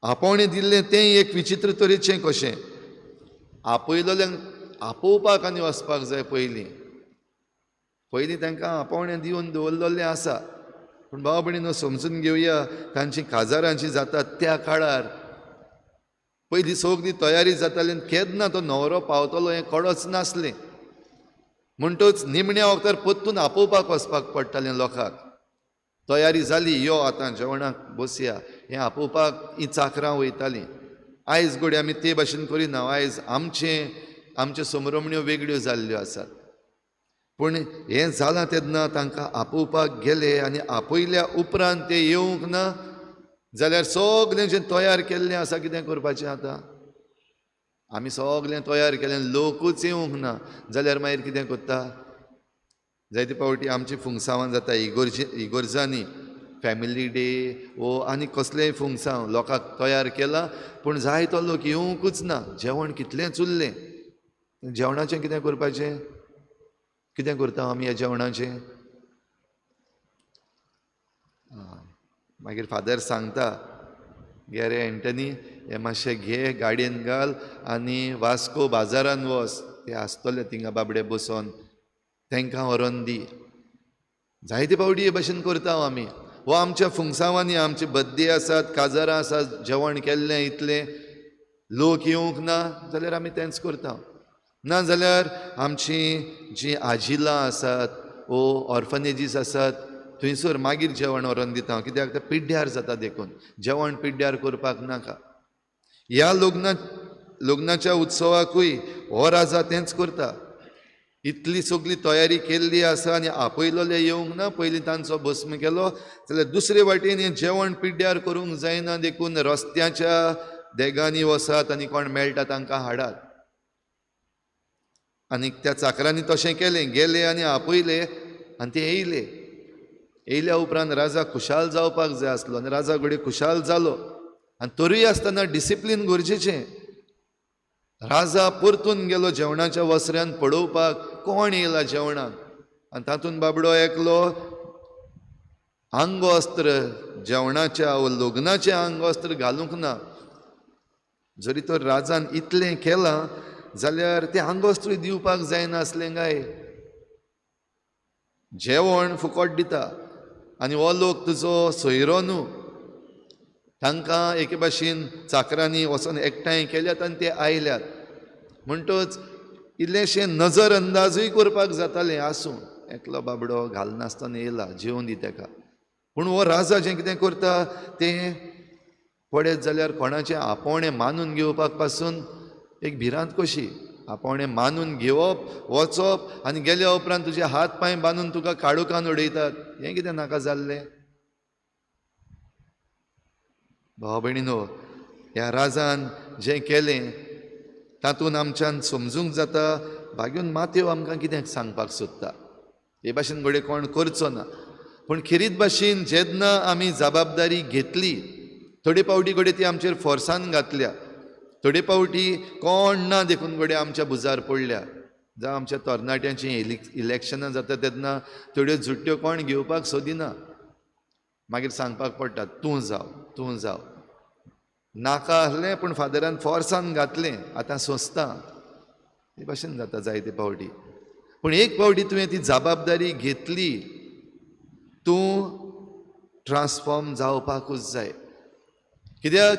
Speaker 3: आपोवणें दिल्लें तें एक विचित्र तरेचें कशें आपयलेल्यांक आपोवपाक आनी वचपाक जाय. पयलीं पयलीं तांकां आपोवणें दिवन दवरलेलें आसा. पूण भाव भयणीनो समजून घेवया, तांची काजारांची जाता त्या काळार पयलीं सगळी तयारी जाताली आनी केन्ना तो न्हवरो पावतलो हें कळच नासलें. म्हणटच निमण्या वखदार परतून आपोवपाक वचपाक पडटालें लोकांक. तयारी जाली, यो आतां जेवणाक बसया, हें आपोवपाक हीं चाकरां वयतालीं. आयज घडये आमी ते भाशेन करिना, आयज आमच्यो समरमण्यो वेगळ्यो जाल्ल्यो आसात. पूण हें जालां तेन्ना तांकां आपोवपाक गेले आनी आपयल्या उपरांत ते येवंक ना जाल्यार सगळें जें तयार केल्लें आसा कितें करपाचें आतां? आमी सगळें तयार केलें, लोकूच येवंक ना जाल्यार मागीर कितें करता? जायते फावटी आमची फुंगसांवां जाता इगोर्जांनी, फॅमिली डे वो आनी कसलेंय फुंगसांव लोकांक तयार केलां, पूण जायतो लोक येवंकूच ना. जेवण कितलेंच उरलें, जेवणाचें कितें करपाचें? कितें करता आमी ह्या जेवणाचें? मागीर फादर सांगता, घे रे एंटनी, हें मातशें घे, गाडयेन घाल आनी वास्को बाजारान वच, ते आसतले थिंगा बाबडे बसोन, तांकां व्हरोन दी. जायते फावटी हे भाशेन करता आमी. हो आमच्या फुंगसांवांनी आमचे बड्डे आसात, काजारां आसात, जेवण केल्लें इतलें, लोक येवंक ना जाल्यार आमी तेंच करता. ना जाल्यार आमची जीं आजिलां आसात वो ऑर्फनेजीस आसात थंयसर मागीर जेवण व्हरोन दिता, कित्याक तें पिड्ड्यार जाता देखून जेवण पिड्ड्यार करपाक नाका. ह्या लग्नाच्या उत्सवाकूय हो राजा तेंच करता. इतली सगळी तयारी केल्ली आसा आनी आपयलेले येवंक ना, पयलीं तांचो भस्म केलो जाल्यार दुसरे वाटेन हें जेवण पिड्ड्यार करूंक जायना देखून रस्त्याच्या देगांनी वसात आनी कोण मेळटा तांकां हाडात. आनी त्या चाकरांनी तशें केलें, गेले आनी आपयले आनी ते येयले. येयल्या उपरांत राजा खुशाल जावपाक जाय आसलो आनी राजा घडये खुशाल जालो. आनी तरूय आसतना डिसिप्लीन गरजेचें. राजा परतून गेलो जेवणाच्या वसऱ्यान पळोवपाक कोण येयला जेवणाक, आनी तातूंत बाबडो एकलो आंगवस्त्र जेवणाच्या वा लग्नाचें आंगवस्त्र घालूंक ना. जरी तर राजान इतलें केलां जाल्यार तें आंगवस्त्रूय दिवपाक जायनासलें काय? जेवण फुकट दिता आनी हो लोक तुजो सोयरो न्हू. तांकां एके भाशेन चाकरांनी वचोन एकठांय केल्यात आनी ते आयल्यात. म्हणटच इल्लेशें नजर अंदाजूय करपाक जातालें, आसूं एकलो बाबडो घालनासतना येयला, जेवन दी ताका. पूण हो राजा जें कितें करता तें पळयत जाल्यार कोणाचें आपोवणें मानून घेवपाक पासून एक भिरांत कशी. आपोवणें मानून घेवप, वचप आनी गेल्या उपरांत तुजे हात पांय बांदून तुका काळोखान उडयतात, हें कितें नाका जाल्लें? भाव भयणीनो, ह्या राजान जें केलें तातूंत आमच्यान समजूंक जाता भाग्यून मातेव आमकां कितें सांगपाक सोदता. हे भाशेन घडये कोण करचो ना, पूण खेरीत भाशेन जेन्ना आमी जबाबदारी घेतली, थोडे फावटी घडये ती आमचेर फोर्सान घातल्या, थोडे फावटी कोण ना देखून घडये आमच्या भुजार पडल्या. जावं आमच्या तरणाट्यांची इलेक्शनां जाता तेन्ना थोड्यो झुट्ट्यो कोण घेवपाक सोदिना, मागीर सांगपाक पडटा तूं जाव, तूं जाव. नाका आसलें पूण फादरान फोर्सान घातलें, आतां सोंसता. हे भाशेन जाता जायते फावटी. पूण एक फावटी तुवें ती जबाबदारी घेतली, तूं ट्रान्सफॉर्म जावपाकूच जाय. कित्याक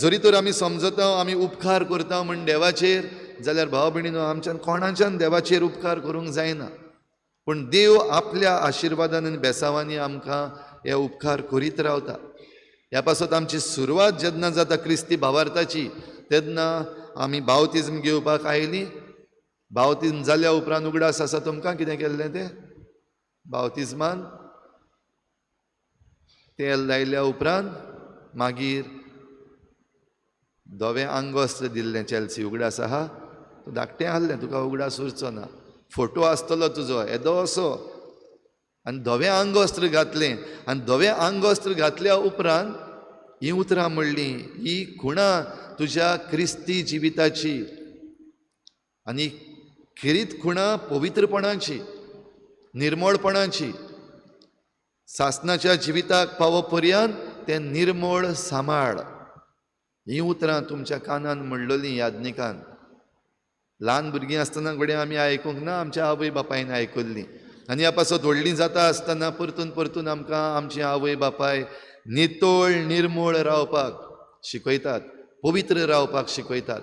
Speaker 3: जरी तर आमी समजता आमी उपकार करता म्हण देवाचेर, जाल्यार भाव भयणीनो आमच्यान कोणाच्यान देवाचेर उपकार करूंक जायना, पूण देव आपल्या आशिर्वादान आनी बेसावांनी आमकां हे उपकार करीत रावता. ह्या पासत आमची सुरवात जेन्ना जाता क्रिस्ती भावार्थाची तेन्ना आमी बावतिज्म घेवपाक आयली. बावतिज्म जाल्या उपरांत उगडास आसा तुमकां कितें केल्लें तें? बावतिज्मान तेल लायल्या उपरांत मागीर धवें आंगवस्त्र दिल्लें चॅल्सी, उगडास आहा? तूं धाकटें आहलें, तुका उगडास उरचो ना, फोटो आसतलो तुजो येदो असो. आनी धवें आंगवस्त्र घातलें आनी धवें आंगवस्त्र घातल्या उपरांत हीं उतरां म्हणलीं, ही खुणा तुज्या क्रिस्ती जिविताची आनी खेरीत खुणा पवित्रपणाची, निर्मळपणाची. सासनाच्या जिविताक पावो पर्यंत तें निर्मळ सांबाळ. हीं उतरां तुमच्या कानान म्हणलेलीं याज्ञिकान. ल्हान भुरगीं आसतना घडये आमी आयकूंक ना, आमच्या आवय बापायन आयकुल्लीं. आनी ह्या पासत व्हडलीं जाता आसतना परतून परतून आमकां आमची आवय बापाय नितळ निर्मळ रावपाक शिकयतात, पवित्र रावपाक शिकयतात.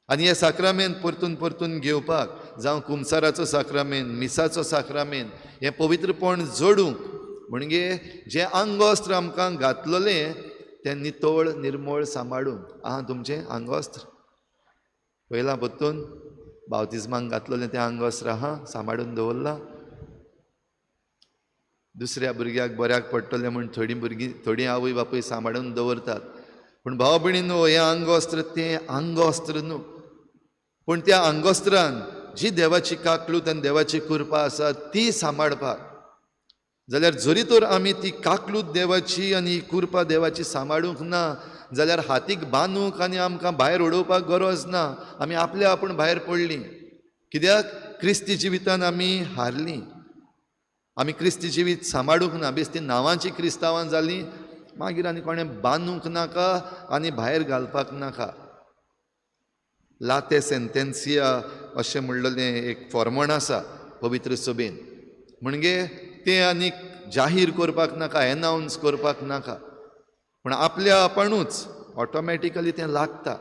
Speaker 3: आनी हे साक्रामेंत परतून परतून घेवपाक, जावं कुमसाराचो साक्रामेंत, मिसाचो साक्रामेंत, हें पवित्रपण जोडूंक म्हणजे जें आंगवस्त्र आमकां घातलेलें तें नितळ निर्मळ सांबाळूंक. आहा तुमचें आंगवस्त्र पयलां परतून बावतिज्माक घातलेलें तें आंगवस्त्र आहा सांबाळून दवरलां. दुसऱ्या भुरग्याक बऱ्याक पडटलें म्हूण थोडीं भुरगीं, थोडीं आवय बापूय सांबाळून दवरतात. पूण भाव भयणीनो, हें आंगवस्त्र तें आंगवस्त्र न्हू, पूण त्या आंगवस्त्रान जी देवाची काकलूत आनी देवाची कृपा आसा ती सांबाळपाक जाल्यार जरी तर आमी ती काकलूत देवाची आनी कृपा देवाची सांबाळूंक ना जाल्यार हातीक बांदूंक आनी आमकां भायर उडोवपाक गरज ना, आमी आपल्या आपूण भायर पडलीं. कित्याक क्रिस्ती जिवितान आमी हारलीं, आमी क्रिस्ती जिवीत सांबाळूंक ना, बेस्ती नांवांची क्रिस्तांवां जालीं. मागीर आनी कोणें बांदूंक नाका आनी भायर घालपाक नाका. लाते सेंतेन्सिया अशें म्हणलेलें एक फॉर्मण आसा पवित्र सभेन, म्हणजे तें आनीक जाहीर करपाक नाका, एनावन्स करपाक नाका, पूण आपल्या आपणूच ऑटोमॅटिकली तें लागता.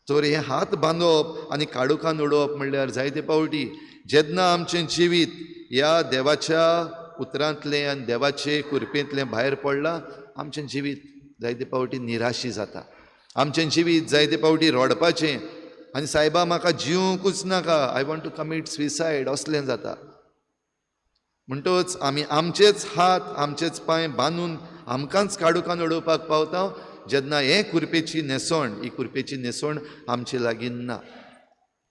Speaker 3: तर हें हात बांदप आनी काडुकान उडोवप म्हणल्यार जायते पावटी जेन्ना आमचें जिवीत ह्या देवाच्या उतरांतलें आनी देवाचे कृपेंतलें भायर पडलां, आमचें जिवीत जायते पावटी निराशी जाता, आमचें जिवीत जायते पावटी रडपाचें आनी सायबा म्हाका जिवंकूच नाका, I want to commit suicide असलें जाता. म्हणटच आमी आमचेच हात आमचेच पांय बांदून आमकांच काडुकान उडोवपाक पावता जेन्ना हे कुरपेची न्हेसण, ही कुरपेची न्हेसण आमचे लागीं ना.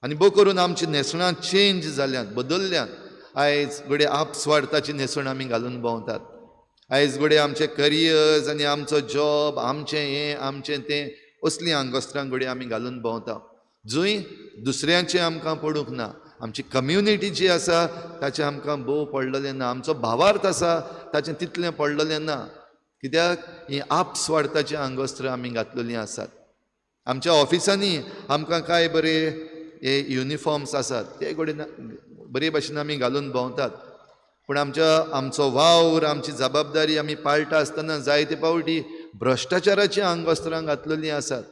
Speaker 3: आनी भोव करून आमची न्हेसणां चेंज जाल्यांत, बदल्ल्यांत. आयज घडये आपस्वार्थाची न्हेसण आमी घालून भोंवतात, आयज घडये आमचे करियर्स आनी आमचो जॉब, आमचें हें आमचें तें असलीं आंगवस्त्रां घडये आमी घालून भोंवता, जंय दुसऱ्यांचें आमकां पडूंक ना. आमची कम्युनिटी जी आसा ताचें आमकां भोव पडलेलें ना, आमचो भावार्थ आसा ताचें तितलें पडलेलें ना. कित्याक हीं आपस्वार्थाचीं आंगवस्त्रां आमी घातलेलीं आसात. आमच्या ऑफिसांनी आमकां कांय बरे हे युनिफॉर्म्स आसात ते घडये बरे भाशेन आमी घालून भोंवतात, पूण आमचो वावर, आमची जबाबदारी आमी पाळटा आसतना जायते पावटी भ्रश्टाचाराचीं आंगवस्त्रां घातलेलीं आसात.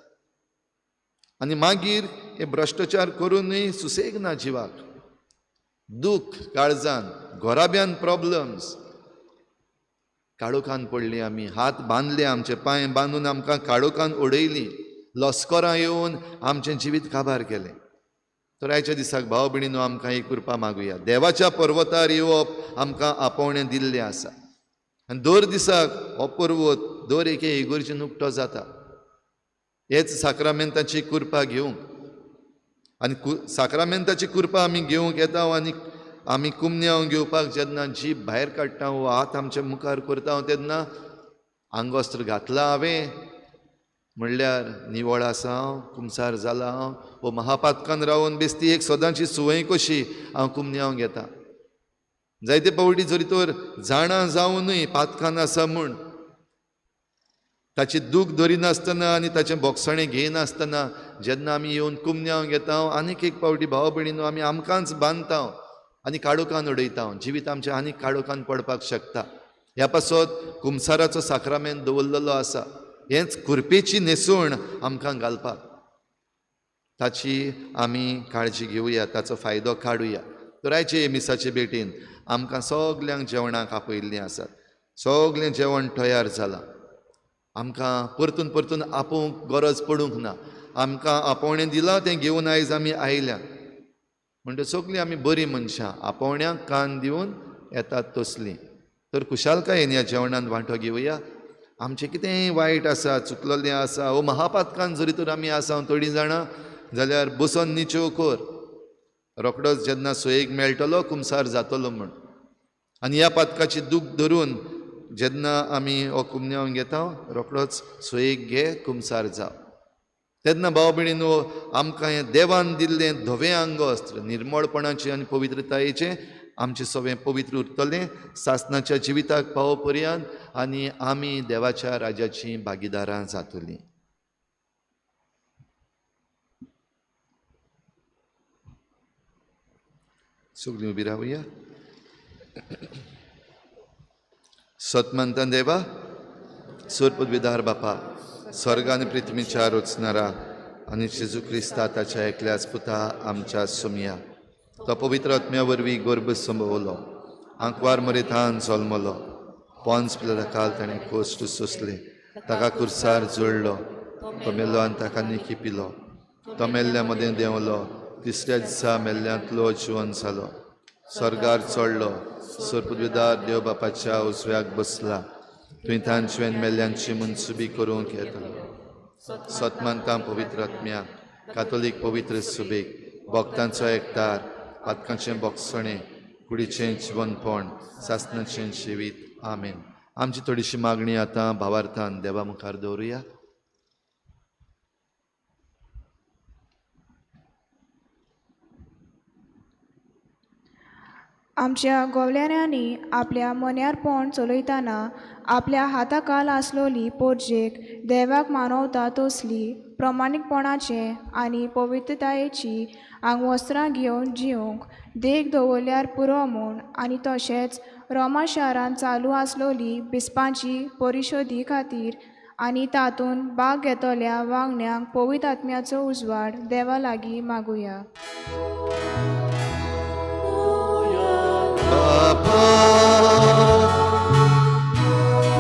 Speaker 3: आनी मागीर हे भ्रश्टाचार करूनय सुसेग ना जिवाक, दूख काळजान, घराब्यान प्रॉब्लम्स, काळोखान पडली आमी, हात बांदले आमचे, पांय बांदून आमकां काळोखान उडयली, लस्करां येवन आमचें जिवीत काबार केलें. तर आयच्या दिसाक भाव भयणीनो आमकां एक कृपा मागुया. देवाच्या पर्वतार येवप आमकां आपोवणें दिल्लें आसा आनी दर दिसाक हो पर्वत दर एके इगर्जेन उक्तो जाता. हेच साक्रामेंताची कृपा घेवंक आनी साक्रामेंताची कृपा आमी घेवंक येता आनी आमी कुमन्यांव घेवपाक जेन्ना जीब भायर काडटा वो हात आमचे मुखार करता तेन्ना आंगवस्त्र घातलां हांवें म्हणल्यार निवळ आसा हांव, कुमसार जाला हांव, वो महापातकान रावन बेस्ती एक सदांची सुवय कशी हांव कुमन्यांव घेता. जायते पावटी जरी तर जाणा जावनूय पातकान आसा म्हूण ताची दूख धरिनासतना आनी ताचें बोगसणें घेयनासतना जेन्ना आमी येवन कुमन्यांव घेता आनीक एक पावटी भाव भयणीनो आमी आमकांच बांदता आनी काळोखान उडयता, जिवीत आमचें आनीक काळोखान पडपाक शकता. ह्या पासत कुमसाराचो साक्रामेंत दवरलेलो आसा. हेंच कुरपेची न्हेसवण आमकां घालपाक. ताची आमी काळजी घेवया, ताचो फायदो काडुया. तर आयचे मिसाचे भेटीन आमकां सगल्यांक जेवणाक आपयल्लीं आसात. सगलें जेवण तयार जालां. आमकां परतून परतून आपोवंक गरज पडूंक ना. आमकां आपोवणें दिलां तें घेवन आयज आमी आयल्या. म्हणटकीर सगलीं आमी बरीं मनशां, आपोवण्याक कान दिवन येतात तसलीं. तर खुशालकायेन ह्या जेवणान वांटो घेवया. आमचें कितेंय वायट आसा, चुकलेलें आसा, ओ महापातकान जरी तर आमी आसा थोडीं जाणां जाल्यार बसोन निच्यो कर, रोखडोच जेन्ना सोयेक मेळटलो कुमसार जातलो म्हूण. आनी ह्या पातकाची दूख धरून जेन्ना आमी हो कुमन्यांव घेता रोखडोच सोयेक घे, कुमसार जाव. तेन्ना भाव भयणीनो आमकां हें देवान दिल्लें धवें आंगवस्त्र निर्मळपणाचें आनी पवित्रतायेचें आमचें सगळें पवित्र उरतलें सासणाच्या जिविताक पावो पर्यंत आनी आमी देवाच्या राज्याचीं भागीदारां जातलीं. सगळीं उबी रावया. सतमंतन देवा, सोरपदविदार बापा, स्वर्ग आनी पृथ्वीच्या रचणारा आनी जेजू क्रिस्ता ताच्या एकल्याच पुता आमच्या सोमया, तो पवित्र आत्म्या वरवीं गर्भ संभवलो, आंकवार मरेथान जल्मलो, पोन्स पिलाकाल ताणें कोश्ट सोंसले, ताका कुर्सार जोडलो, तो मेलो आनी ताका निकी पिलो, तो मेल्ल्या मदें देंवलो, तिसऱ्या दिसा मेल्ल्यांतलो जिवन जालो, स्वर्गार चडलो, सोरपदविदार देव बापाच्या उजव्याक बसला, थंय तांचे मेल्ल्यांची मनसुबी करूंक येतलो. सतमानता पवित्र आत्म्या, कातोलीक पवित्र सुबेक, भक्तांचो एकतार, पातकांचें बोगसणें, कुडीचें जिवनपण, सासणाचें जिवीत. आमेन. आमची थोडीशी मागणी आतां भावार्थान देवा मुखार दवरुया.
Speaker 4: आमच्या गोवल्याऱ्यांनी आपल्या मोन्यारपण चलयतना आपल्या हाताकाल आसलोली पोरजेक देवाक मानवता तसली प्रमाणीकपणाचें आनी पवित्रतायेची आंगवस्त्रां घेवन जिवंक देख दवरल्यार पुरो म्हूण आनी तशेंच रोमा शारांत चालू आसलोली बिस्पांची परिशोदी खातीर आनी तातूंत भाग घेतल्या वांगड्यांक पवित्र आत्म्याचो उजवाड देवा लागीं मागुया.
Speaker 3: बापा,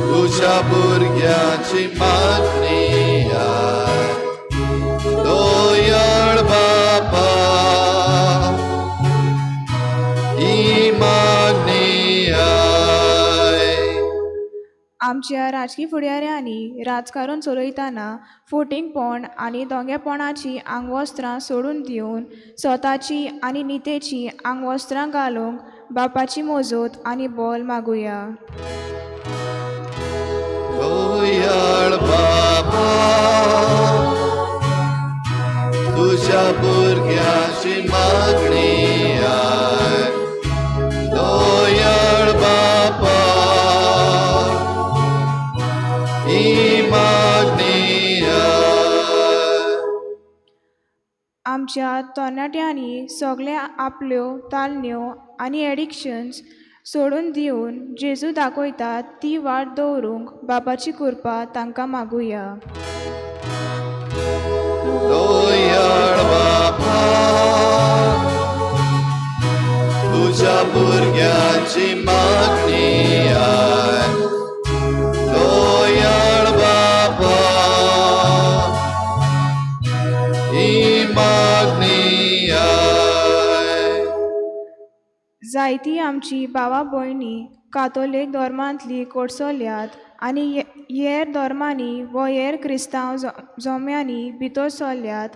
Speaker 3: तुज्या भुरग्याची मागणी दयाळ बापा, ही मागणी.
Speaker 4: आमच्या राजकी फुडाऱ्यांनी राजकारण चलयतना फोटिंगपण आनी दोंगेपणाची आंगवस्त्रां सोडून दिवन स्वताची आनी नितेची आंगवस्त्रां घालूंक बापाची मोजोत आनी बोल मागुया.
Speaker 3: दयाळ बापा, तुज्या भुरग्याची मागणी दयाळ बापा, ही मागणी.
Speaker 4: आमच्या तरणाट्यांनी सगळे आपल्यो तालन्यो आनी एडिक्शन्स सोडून दिवन जेजू दाखयतात ती वाट दवरूंक बापाची कृपा तांकां मागुया.
Speaker 3: दयाळ बापा, तुज्या भुरग्याची मागणी दयाळ बापा, ही मागणी.
Speaker 4: जायती आमची भावा भयणी कातोलीक धर्मांतली कोडसोल्यात आनी हेर धर्मांनी वो हेर क्रिस्तांव जोम्यांनी भितर सरल्यात.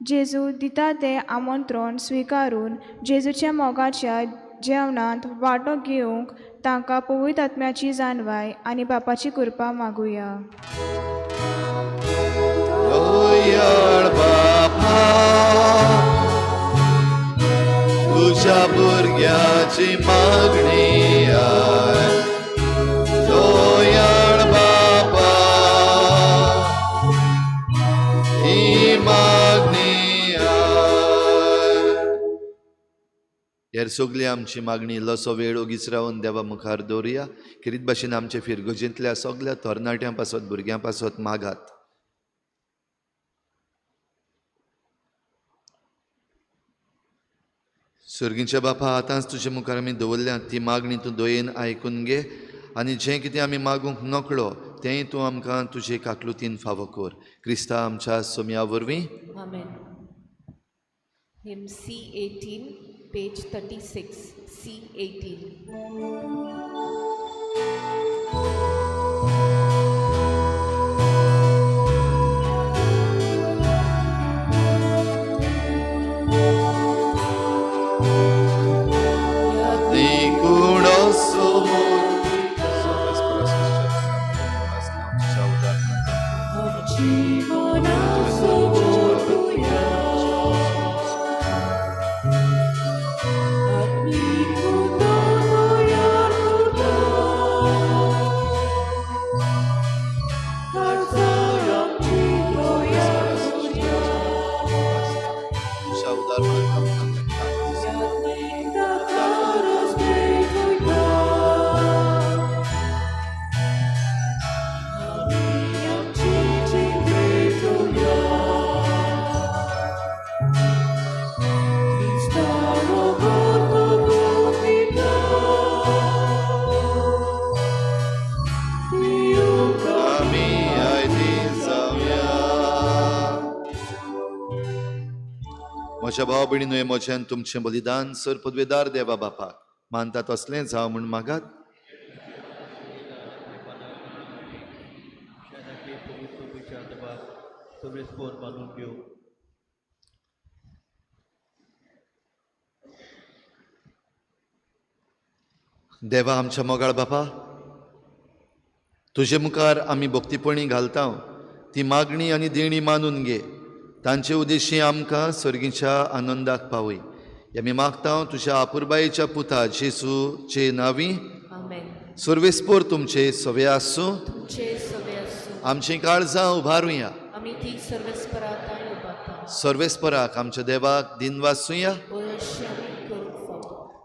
Speaker 4: जेजू दिता तें आमंत्रण स्विकारून जेजूच्या मोगाच्या जेवणांत वांटो घेवंक तांकां पवित्र आत्म्याची जाणवाय आनी बापाची कृपा मागुया.
Speaker 3: दयाळ बापा, तुज्या भुरग्याची मागणी दयाळ बापा, ही मागणी. हेर सगळी आमची मागणी इल्लोसो वेळ ओगीच रावन देवा मुखार दवरुया. खेरीत भाशेन आमचे फिरगोजेंतल्या सगळ्या तरणाट्यां पासत, भुरग्यां पासत मागात. सर्गीच्या बापा, आतांच तुजे मुखार आमी दवरल्या ती मागणी तूं दयेन आयकून घे आनी जें कितें आमी मागूंक नकळो तेंय तूं आमकां तुजे काकलुतीन फावो कर. क्रिस्ता आमच्या सोम्या वरवीं.
Speaker 8: आमेन. Hymn C18, page 36, C18.
Speaker 3: म्हज्या भाव भयणीनो, म्हजें तुमचें बलिदान सर पदवेदार देवा बापाक मानता तसलें जावं म्हूण मागात. देवा आमच्या मोगाळ बापा, तुजे मुखार आमी भक्तीपणी घालता ती मागणी आनी देणी मानून घे. तांचे उद्देशी आमकां सर्गीच्या आनंदाक पावय. आमी मागता तुज्या आपुरबायेच्या पुता जेजूचे नांवी. सर्वेस्पोर तुमचे सवे आसूं. आमचीं काळजां उबारुया. सर्वेस्पराक आमच्या देवाक दिनवासुया.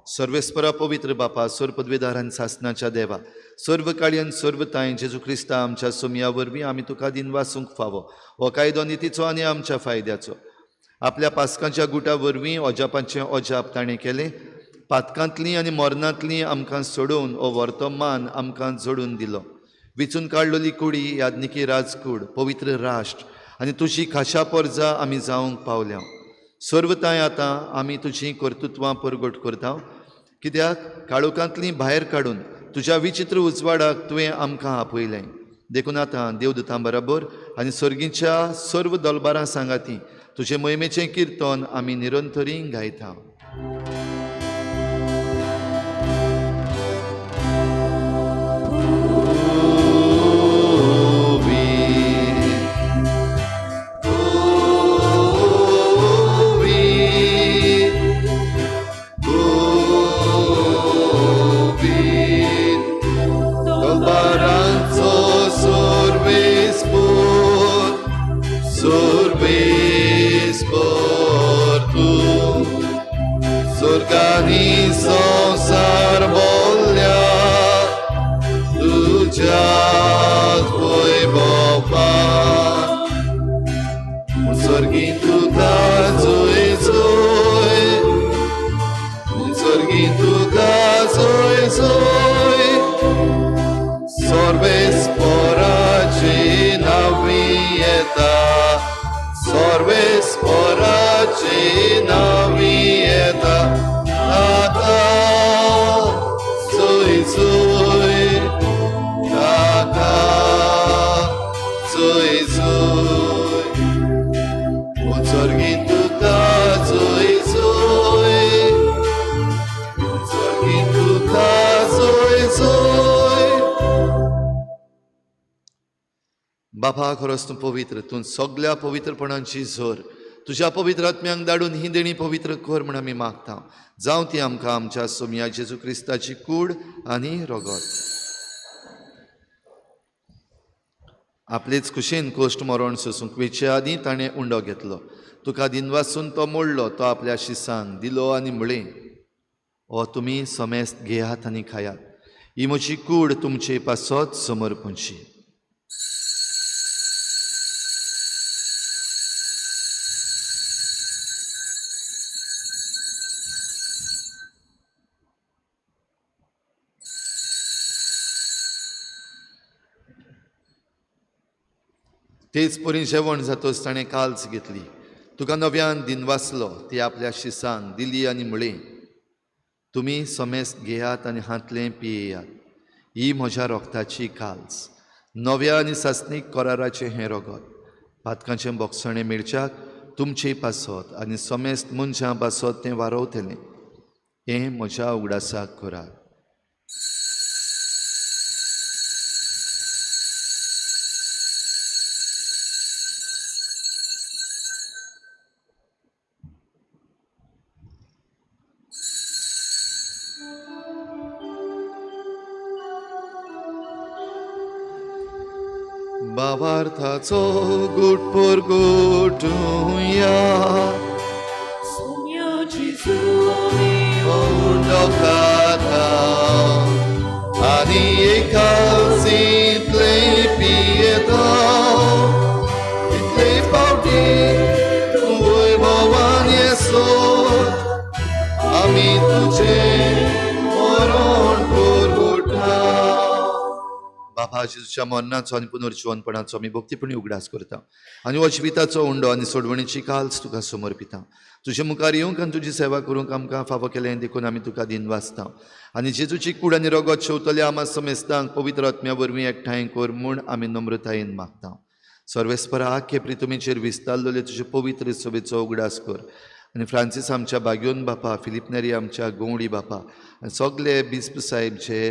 Speaker 3: सर्वेस्परा पवित्र बापा, सर्व पदवेदार आनी सासनाच्या देवा, सर्व काळयन सर्व तांय जेजू क्रिस्ता आमच्या सोमया वरवीं आमी तुका दिनवासूंक फावो. हो कायदो नितीचो आनी आमच्या फायद्याचो. आपल्या पासकांच्या गुटा वरवीं अजापांचें अजाप ताणें केलें. पातकांतलीं आनी मरणांतलीं आमकां सोडोवन हो वर्तमान आमकां जोडून दिलो. विचून काडलेली कुडी यादनिकी राजकूड, पवित्र राष्ट्र आनी तुजी खाशा परजा आमी जावंक पावल्या. सर्व तांय आतां आमी तुजीं कर्तृत्वां परगट करता, कित्याक काळोखांतलीं भायर काडून तुज्या विचित्र उजवाडाक तुवें आमकां आपयलें. देखून आतां देवदूतां बराबर आनी सर्गीच्या सर्व दलबारां सांगाती तुजे मोहिमेचें किर्तन आमी निरंतरी गायता. बापा, खरोच तूं पवित्र, तूं सगल्या पवित्रपणांची झर. तुज्या पवित्र आत्म्यांक धाडून ही देणी पवित्र कर म्हूण आमी मागता. जावं ती आमकां आमच्या सोमया जेजू क्रिस्ताची कूड आनी रगत. आपलेच खुशेन कोश्ट मरण सोसूंक वेचे आदीं ताणें उंडो घेतलो. तुका दिनवासून तो मोडलो, तो आपल्या शिसांक दिलो आनी म्हळें, हो तुमी समेस्त घेयात आनी खायात. ही म्हजी कूड तुमचे पासत समर्पणची. तेच परी जेवण जातच ताणें काल्स घेतली, तुका नव्यान दिनवासलो, ती आपल्या शिसांक दिली आनी म्हळें, तुमी समेस्त घेयात आनी हांतलें पियेयात. ही म्हज्या रोगताची काल्स, नव्या आनी सासणीक कराराचें हें रोगत. पातकांचें बोगसणें मेळच्याक तुमचे पासत आनी समेस्त मनशां पासत तें वारोवतलें. हें म्हज्या उगडासाक करात. भावार्थाचो गुटपोर गुटुया, खाता आनी एकासींतले पियेता. इतले फावटी तूं वैभवान येसो, आमी तुजें मरण पुरवठा. बाबा जेजूच्या मरणाचो आनी पुनर्जिवनपणाचो आमी भक्तीपणी उगडास करता आनी हो जिविताचो उंडो आनी सोडवणीची काल्स तुका समर्पिता. तुजे मुखार येवंक आनी तुजी सेवा करूंक आमकां फावो केलें देखून आमी तुका दिनवासता. आनी जेजूची कूड आनी रगत शेवतल्या आमा समेस्तांक पवित्र आत्म्या वरवीं एकठांय कर म्हूण आमी नम्रतायेन मागता. सर्वेस्परा आख्खे प्रितुमीचेर विस्तारलेले तुजे पवित्र सभेचो उगडास कर आनी फ्रांसीस आमच्या बाग्योन बापा, फिलीप नेरी आमच्या गोवडी बापा आनी सगले बिस्प साहेब जे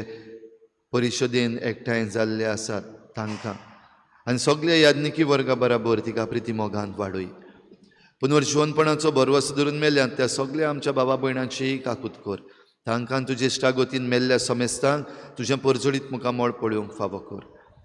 Speaker 3: परिशदेन एकठांय जाल्ले आसात तांकां आनी सगळे याज्ञिकी वर्गा बराबर तिका प्रिती मोगान वाडय. पुनर्जिवनपणाचो भरवंसो धरून मेल्यात त्या सगल्या आमच्या बाबा भयणांची काकूत कर. तांकां तुजे इश्टागतीन मेल्ल्या समेस्तांक तुजें परजळीत मुखामळ पळोवंक फावो कर.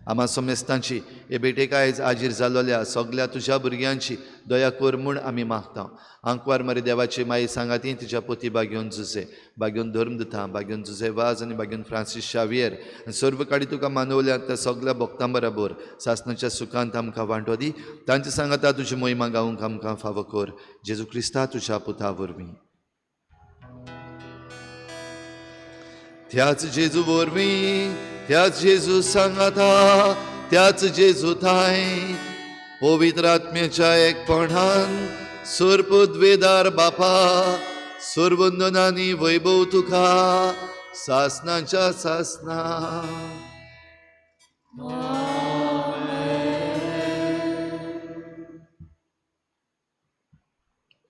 Speaker 3: आमा समेस्तांची हे भेटेक आयज आजीर जाल्लोल्या सगल्या तुज्या भुरग्यांची दया कर म्हूण आमी मागता. आंकवार मारी देवाची माई सांगाती तिच्या पोती बागेवन जुजे, बागेवन धर्मदुता, बागेवन जुजे वाज आनी बागेवन फ्रांसीस शावियर आनी सर्व काडी तुका मानवल्या त्या सगल्या भक्तां बराबर सासणाच्या सुखांत आमकां वांटो दी. तांचे सांगाता तुजी मोहिमा गावंक आमकां फावो कर. जेजू क्रिस्ता तुज्या पुता वरवीं. त्याच जेजू वरवीं, त्याच जेजू सांगाता, त्याच जेजू थांय पवित्र आत्म्याच्या एकपणान सर्पद्वेदार बापा सर्वंदनानी वैभव तुका सासनाच्या सासना.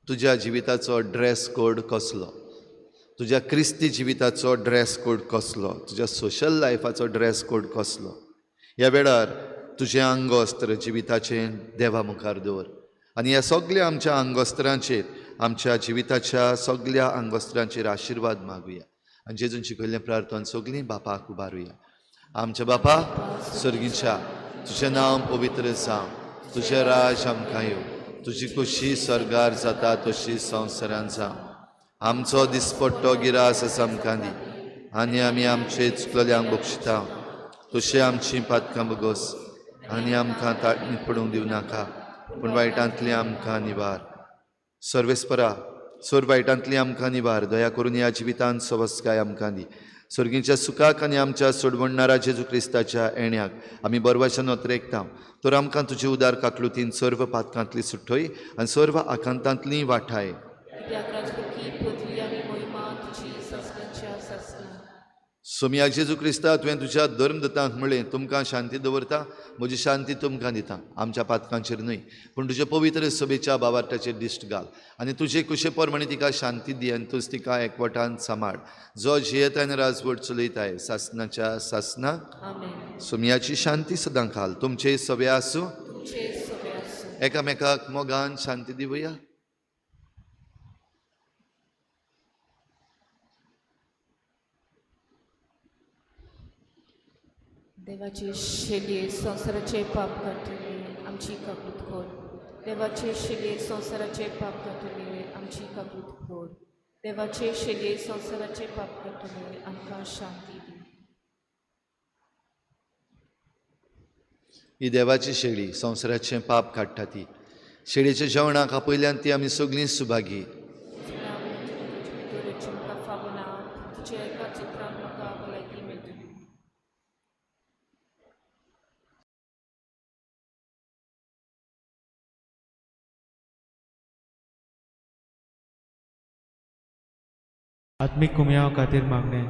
Speaker 3: तुज्या जिविताचो ड्रेस कोड कसलो? तुज्या क्रिस्ती जिविताचो ड्रेस कोड कसलो? तुज्या सोशल लायफाचो ड्रेस कोड कसलो? ह्या वेळार तुजें आंगवस्त्र जिविताचें देवा मुखार दवर आनी ह्या सगल्या आमच्या आंगवस्त्रांचेर, आमच्या जिविताच्या सगल्या आंगवस्त्रांचेर आशिर्वाद मागुया आनी जेजून शिकयल्लें प्रार्थना सगळीं बापाक उबारुया. आमच्या बापा सर्गीच्या, तुजें नांव पवित्र जावं, तुजें राज आमकां येवं, तुजी खुशी स्वर्गार जाता तशी संवसारान जावं. आमचो दिसपट्टो गिरास आमकां दी आनी आमी आमचे चुकलेल्यांक बक्षिता तशें आमची पातकां बगोस आनी आमकां ताटणीत पडूंक दिवं नाका, पूण वायटांतली आमकां निवार. सर्वेस्परा सर्व वायटांतली आमकां निवार. दया करून ह्या जिवितांत सवस्काय आमकां दी. सर्गीच्या सुखाक आनी आमच्या सोडवणणारा जेजू क्रिस्ताच्या येण्याक आमी बरवाच्या नोतरेकता. तर आमकां तुजे उदार काकलुतीन सर्व पातकांतली सुटय आनी सर्व आकांतांतली वाठाय. सोमया जेजू क्रिस्ता, तुवें तुज्या धर्मदतांक म्हळें, तुमकां शांती दवरता, म्हजी शांती तुमकां दिता. आमच्या पातकांचेर न्हय पूण तुज्या पवित्र सभेच्या बावार्टाचेर दिश्ट घाल आनी तुजे कुशे प्रमाणे तिका शांती दी आनी तूच तिका एकवटान सांबाळ, जो जियेता आनी राजवट चलयताय सासनाच्या सासना. सोमयाची शांती सदां घाल. तुमचे सगळे आसूं. एकामेकाक मोगान शांती दिवया.
Speaker 8: देवाचे शेलये संवसाराचे पाप काडटले आमची काकूत कर. देवाचे शेलये संवसाराचे पाप काडटले आमची काकूत कर. देवाचे शेलये संवसाराचे पाप काडटले आमकां शांती दी.
Speaker 3: ही देवाची शेळी संवसाराचें पाप काडटा ती शेळीच्या जेवणाक आपयल्यान ती आमी सगळीं सुभागी.
Speaker 8: तुजें म्हाका फावना तुज्या एका चित्रान म्हाका भलायकी मेळटली.
Speaker 9: आत्मीक कुमयाव खातीर मागणें.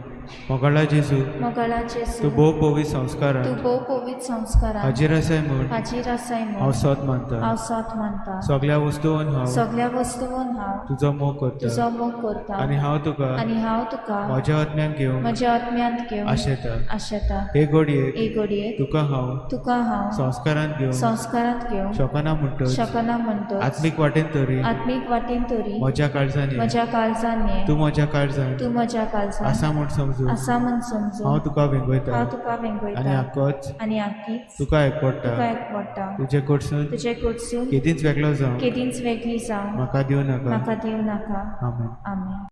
Speaker 9: मोगाळा जेजू,
Speaker 2: मोगाळा जेजू,
Speaker 9: तूं भोव पवित्र संस्कारान
Speaker 2: तूं भोव पवित्र संस्कारान
Speaker 9: हाजीर आसाय म्हूण
Speaker 2: हाजीर आसाय म्हूण
Speaker 9: हांव सोत मानता.
Speaker 2: हांव सोत मानता.
Speaker 9: सगल्या वस्तून हांव
Speaker 2: सगल्या वस्तून हांव
Speaker 9: तुजो मोग करता
Speaker 2: तुजो मोग करता
Speaker 9: आनी हांव तुका
Speaker 2: आनी हांव तुका
Speaker 9: म्हज्या आत्म्यान घेवंक
Speaker 2: म्हज्या आत्म्यांत घेवन
Speaker 9: आशेता.
Speaker 2: आशेता.
Speaker 9: हे घडयेक
Speaker 2: हे घडयेक
Speaker 9: तुका हांव
Speaker 2: तुका हांव
Speaker 9: संस्कारांत घेवंक
Speaker 2: संस्कारांत घेवंक
Speaker 9: शकना म्हणटच
Speaker 2: शकना म्हणटच
Speaker 9: आत्मीक वाटेन तरी
Speaker 2: आत्मीक वाटेन तरी
Speaker 9: म्हज्या काळजान ये.
Speaker 2: म्हज्या काळजान ये.
Speaker 9: तूं म्हज्या काळजान
Speaker 2: तूं म्हज्या काळजान
Speaker 9: आसा म्हूण समजून
Speaker 2: आसा म्हूण समजून
Speaker 9: हांव तुका वेंगयता
Speaker 2: हांव तुका वेंगयता
Speaker 9: आनी आकोच
Speaker 2: आनी आकीच
Speaker 9: तुका एकवडटा.
Speaker 2: तुका एकवडटा.
Speaker 9: तुजे कडसून
Speaker 2: तुजे कडसून
Speaker 9: केदींच वेगळो जावं
Speaker 2: केदींच वेगळी जावं
Speaker 9: म्हाका दिवं नाका.
Speaker 2: म्हाका दिवं नाका.
Speaker 9: आमेन.
Speaker 2: आमेन.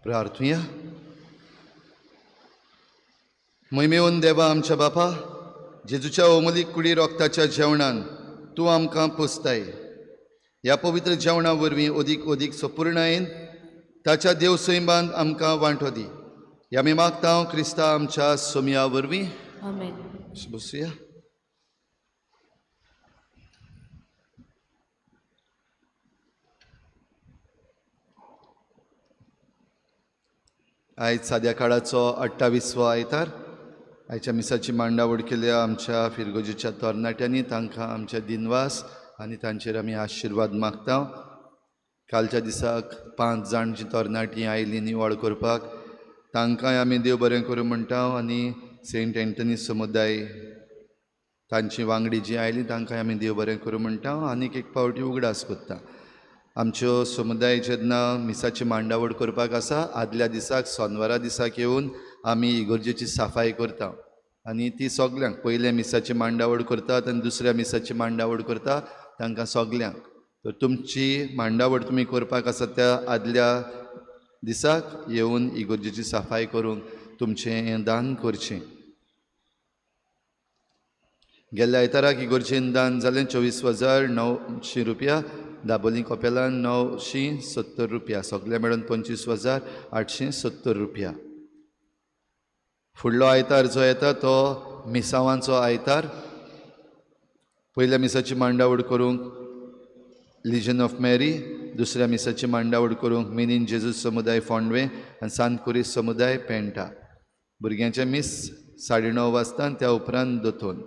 Speaker 3: प्रार्थुया. मोहिमेवन देवा आमच्या बापा, जेजूच्या ओमलीक कुडी रोगताच्या जेवणान तूं आमकां पोसताय. ह्या पवित्र जेवणा वरवीं अदीक अदीक सपूर्णायेन ताच्या देव सैमान आमकां वांटो दी. ह्या आमी मागता क्रिस्ता आमच्या सोमया वरवीं.
Speaker 8: आमेन.
Speaker 3: बसुया. आयज साद्या काळाचो 28वो आयतार. आयच्या मिसाची मांडावळ केल्या आमच्या फिरगोजीच्या तरणाट्यांनी, तांकां आमच्या दिनवास आनी तांचेर आमी आशिर्वाद मागता. कालच्या दिसाक 5 जाण जी तरणाटीं आयलीं निवळ करपाक, तांकांय आमी देव बरें करूं म्हणटा. आनी सेंट एंटनी समुदाय तांची वांगडी जी आयली तांकांय आमी देव बरें करूं म्हणटा. आनीक एक पावटी उगडास करता, आमच्यो समुदाय जेन्ना मिसाची मांडावळ करपाक आसा, आदल्या दिसाक सोनवारा दिसाक येवन आमी इगर्जेची साफाय करता आनी ती सगल्यांक पयल्या मिसाची मांडावळ करतात आनी दुसऱ्या मिसाची मांडावळ करता तांकां सगल्यांक. तर तुमची मांडावळ तुमी करपाक आसा त्या आदल्या दिसाक येवन इगर्जेची साफाय करूंक तुमचें दान करचें. गेल्ल्या आयताराक इगर्जेन दान जालें 24,900 रुपया, दाबोली कपेलान 970 रुपया, सगळे मेळून 25,870 रुपया. फुडलो आयतार जो येता तो मिसावांचो आयतार. पयल्या मिसाची मांडावळ करूंक लिजन ऑफ मॅरी, दुसऱ्या मिसाची मांडावळ करूंक मिनीन जेजूस समुदाय फोंडवे आनी सांत कुरीस समुदाय पेंटा. भुरग्यांचें मीस 9:30 वाजता आनी त्या उपरांत दोतोन.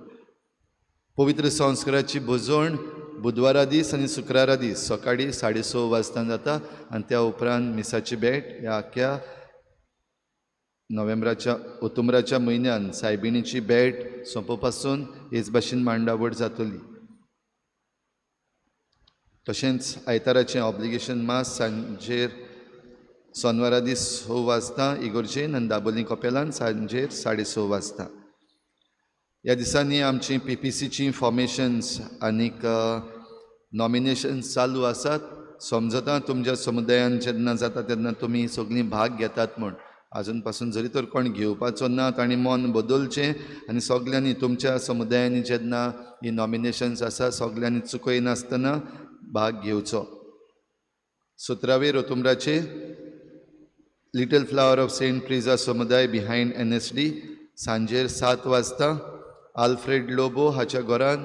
Speaker 3: पवित्र संस्काराची भोजवण बुधवारा दीस आनी शुक्रारा दीस सकाळीं 6:30 वाजता जाता आनी त्या उपरांत मिसाची भेट. ह्या आख्या नोव्हेंबराच्या ओतुमराच्या म्हयन्यान सायबिणीची भेट सोंपोवपासून हेच भाशेन मांडावळ जातली. तशेंच आयताराचें ऑब्लिगेशन मास सांजेर सोनवारा दीस 6 वाजता इगर्जेन आनी दाबोली कपेलान सांजेर 6:30 वाजता. ह्या दिसांनी आमची PPCची फॉर्मेशन्स आनीक नॉमिनेशन्स चालू आसात. समजता तुमच्या समुदायान जेन्ना जाता तेन्ना तुमी सगळीं भाग घेतात म्हूण. आजून पासून जरी तर कोण घेवपाचो ना तांणी मन बदलचें आनी सगल्यांनी तुमच्या समुदायांनी जेन्ना ही नॉमिनेशन्स आसा सगल्यांनी चुकयनासतना भाग घेवचो. 17वेर ओतुमराचे Little Flower of Saint Teresa समुदाय बिहायंड NSD सांजेर 7 वाजता आल्फ्रेड लोबो हाच्या घरान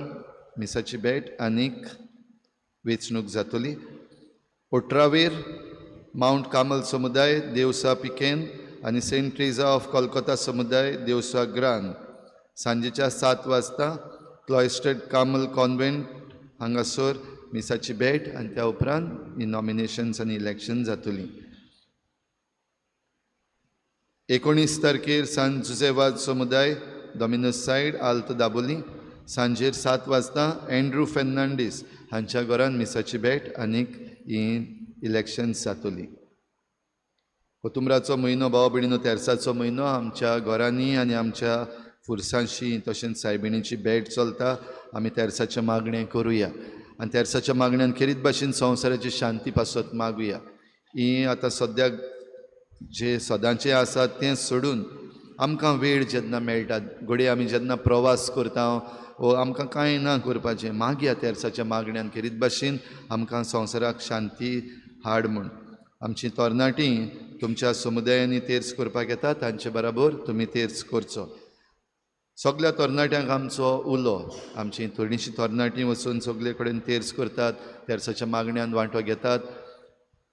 Speaker 3: मिसाची भेट आनीक वेंचणूक जातली. 18वेर मावंट कामल समुदाय देवसा पिकेन आनी सेंट ट्रेजा ऑफ कोलकाता समुदाय देवसा ग्रान सांजेच्या 7 वाजता क्लॉयस्टर्ड कामल कॉन्व्हेंट हांगासर मिसाची भेट आनी त्या उपरांत ही नॉमिनेशन्स आनी इलेक्शन जातली. 19 तारखेर सान जुजेवाद समुदाय डॉमिनोस सायड आल्त दाबोली सांजेर 7 वाजता एंड्रू फेर्नांडीस हांच्या घरान मिसाची भेट आनीक ही इलेक्शन्स जातली. ओतुमराचो म्हयनो भाव भयणीनो तेर्साचो म्हयनो आमच्या घरांनी आनी आमच्या फुरसांशी तशेंच सायबिणीची भेट चलता. आमी तेर्साचें मागणें करुया आनी तेर्साच्या मागण्यान खेरीत भाशेन संवसाराची शांती पासत मागुया. ही आतां सद्याक जे सदांचें आसा तें सोडून आमकां वेळ जेन्ना मेळटा, घडये आमी जेन्ना प्रवास करता वो आमकां कांय ना करपाचें, मागया तेर्साच्या मागण्यान खेरीत भाशेन आमकां संवसाराक शांती हाड म्हूण. आमची तरणाटीं तुमच्या समुदायांनी तेर्स करपाक येता तांचे बराबर तुमी तेर्स करचो. सगल्या तरणाट्यांक आमचो उलो, आमची थोडीशीं तरणाटीं वचून सगळे कडेन तेर्स करतात, तेर्साच्या मागण्यान वांटो घेतात.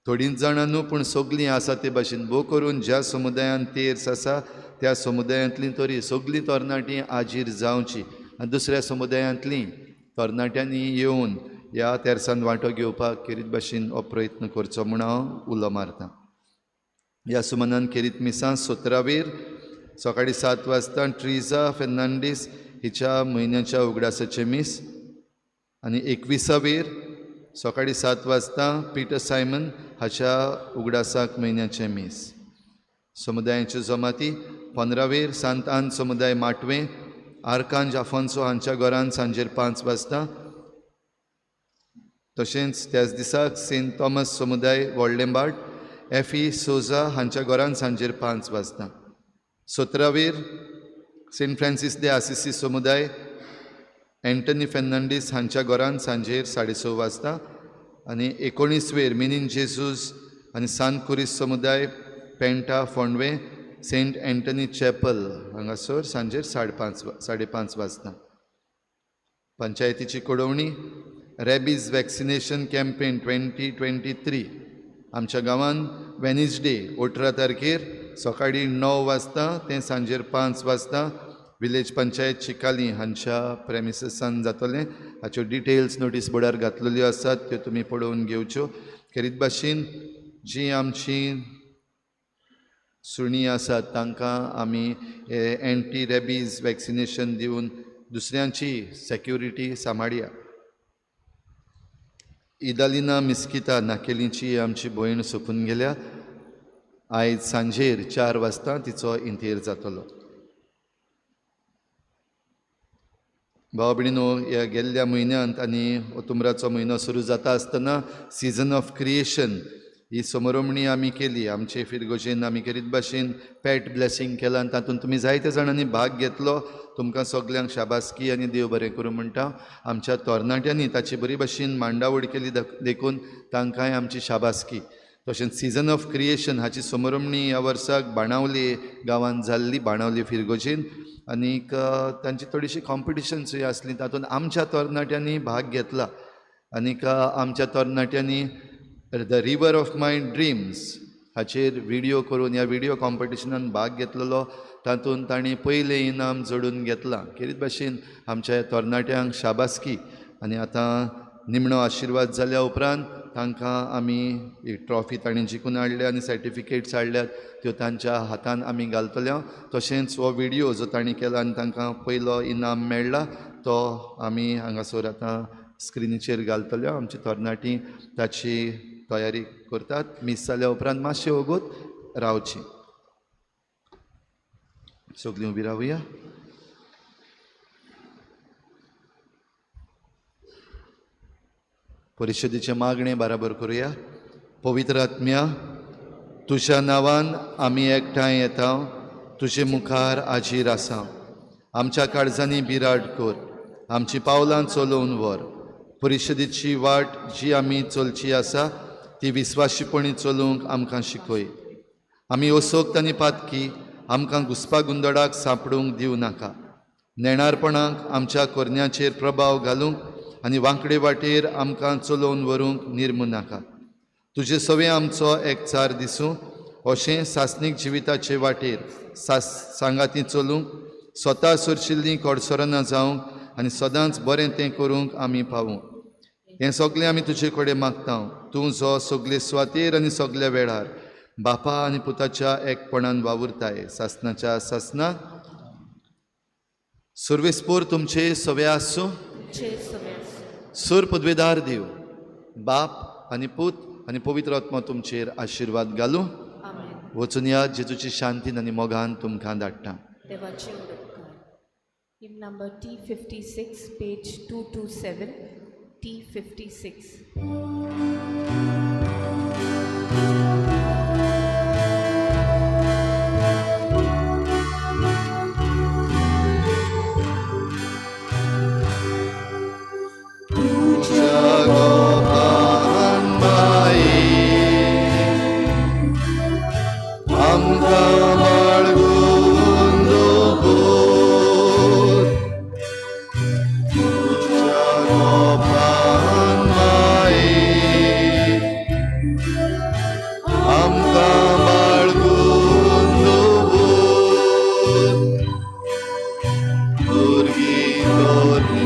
Speaker 3: थोडींच जाणां न्हू पूण सगळीं आसा ते भाशेन भोव करून ज्या समुदायान तेर्स आसा त्या समुदायांतलीं तरी सगळीं तरणाटीं आजीर जावची आनी दुसऱ्या समुदायांतलीं तरणाट्यांनी येवन ह्या तेर्सान वांटो घेवपाक खेरीत भाशेन हो प्रयत्न करचो म्हूण हांव उलो मारतां. ह्या सुमनान खेरीत मिसां 17वेर सकाळीं 7 वाजता ट्रिजा फेर्नांडीस हिच्या म्हयन्याच्या उगडासाचें मीस आनी 21वेर सकाळीं 7 वाजता पिटर सायमन हाच्या उगडासाक म्हयन्याचें मीस. समुदायांच्यो जमाती 15वेर सांत आन समुदाय माटवें आर्कांज आफोन्सो हांच्या घरान सांजेर 5 वाजता. तशेंच त्याच दिसाक सेंट थॉमस समुदाय व्हडलेंबाट एफी सोजा हांच्या घरान सांजेर 5 वाजता. 17वेर सेंट फ्रांसीस दे आसिसी समुदाय एंटनी फेर्नांडीस हांच्या घरान सांजेर 6:30 वाजता. आनी 19वेर मिनीन जेजूस आनी सांत कुरीस समुदाय पेंटा फोंडवे सेंट एंटनी चॅपल हांगासर सांजेर 5:30 वाजता. पंचायतीची कळोवणी रॅबीज वॅक्सिनेशन कॅम्पेन 2023 आमच्या गांवान वेनसडे 18 तारखेर सकाळीं 9 वाजता ते सांजेर 5 वाजता विलेज पंचायत चिकाली हांच्या प्रेमिसेसान जातलें. हाच्यो डिटेल्स नोटीस बोर्डार घातलेल्यो आसात, त्यो तुमी पळोवन घेवच्यो. खेरीत भाशेन जी आमची सुणीं आसात तांकां आमी एंटी रॅबीज वॅक्सिनेशन दिवन दुसऱ्यांची सेक्युरिटी सांबाळया. इदालिना मिस्किता नाकेलीची आमची भयण सोंपून गेल्या. आयज सांजेर 4 वाजता तिचो इंतेर जातलो. भाव भयणीनो, ह्या गेल्ल्या म्हयन्यांत आनी ओतुमराचो म्हयनो सुरू जाता आसतना सिजन ऑफ क्रिएशन ही समरोमणी आमी केली. आमचे फिरगोजेन आमी खेरीत भाशेन पॅट ब्लेसींग केलां आनी तातूंत तुमी जायते जाणांनी भाग घेतलो. तुमकां सगल्यांक शाबासकी आनी देव बरें करूं म्हणटा. आमच्या तरणाट्यांनी ताची बरी भाशेन मांडावळ केली देखून तांकांय आमची शाबासकी. तशेंच सिजन ऑफ क्रिएशन हाची समरोमणी ह्या वर्साक बाणावले गांवांत जाल्ली, बाणावले फिरगोजेन, आनीक तांची थोडीशी कॉम्पिटिशन्सूय आसली. तातूंत आमच्या तरणाट्यांनी भाग घेतला आनीक आमच्या तरणाट्यांनी the river of my dreams हाचेर व्हिडियो करून ह्या व्हिडियो कॉम्पिटिशनान भाग घेतलेलो. तातूंत तांणी पयलें इनाम जोडून घेतलां. खेरीत भाशेन आमच्या तरणाट्यांक शाबासकी. आनी आतां निमणो आशिर्वाद जाल्या उपरांत तांकां आमी एक ट्रॉफी तांणी जिखून हाडल्या आनी सर्टिफिकेट्स हाडल्यात, त्यो तांच्या हातान आमी घालतले. तशेंच हो व्हिडियो जो तांणी केला आनी तांकां पयलो इनाम मेळ्ळा तो आमी हांगासर आतां स्क्रिनीचेर घालतले. आमची तरणाटी ताची तयारी करतात. मीस जाल्या उपरांत मातशें वगत रावची. सगळीं उबी रावया. परिशदेचें मागणें बराबर करुया. पवित्र आत्म्या, तुज्या नांवान आमी एकठांय येता, तुजे मुखार हाजीर आसा. आमच्या काळजांनी बिराड कर, आमची पावलां चलोवन व्हर. परिशदेची वाट जी आमी चलची आसा ती विस्वाशीपणी चलोवंक आमकां शिकय. आमी असोक्त आनी पातकी आमकां घुसपा गुंदडाक सांपडूंक दिवं नाका. नेणारपणाक आमच्या करण्याचेर प्रभाव घालूंक आनी वांकडे वाटेर आमकां चलोवन व्हरूंक निर्मू नाका. तुजे सवें आमचो एकचार दिसूं अशें सासणीक जिविताचे वाटेर सांगाती चलूंक, स्वता सोरशिल्लीं कडसरां जावंक आनी सदांच बरें तें करूंक आमी पावूं. हें सगळें आमी तुजे कडेन मागता. तूं जो सगळे सुवातेर आनी सगल्या वेळार बापा आनी पुताच्या एकपणान वावुरताय, सासनाच्या सासनाक. सुर्वेस्पोर तुमचे सवे आसूं. सूर पदवेदार देव बाप आनी पूत आनी पवित्र आत्मा तुमचेर आशिर्वाद घालूं. वचून या जेजूची शांतीन आनी मोगान तुमकां धाडटा.
Speaker 8: Hymn number T56, page 227, T56.
Speaker 3: Durgi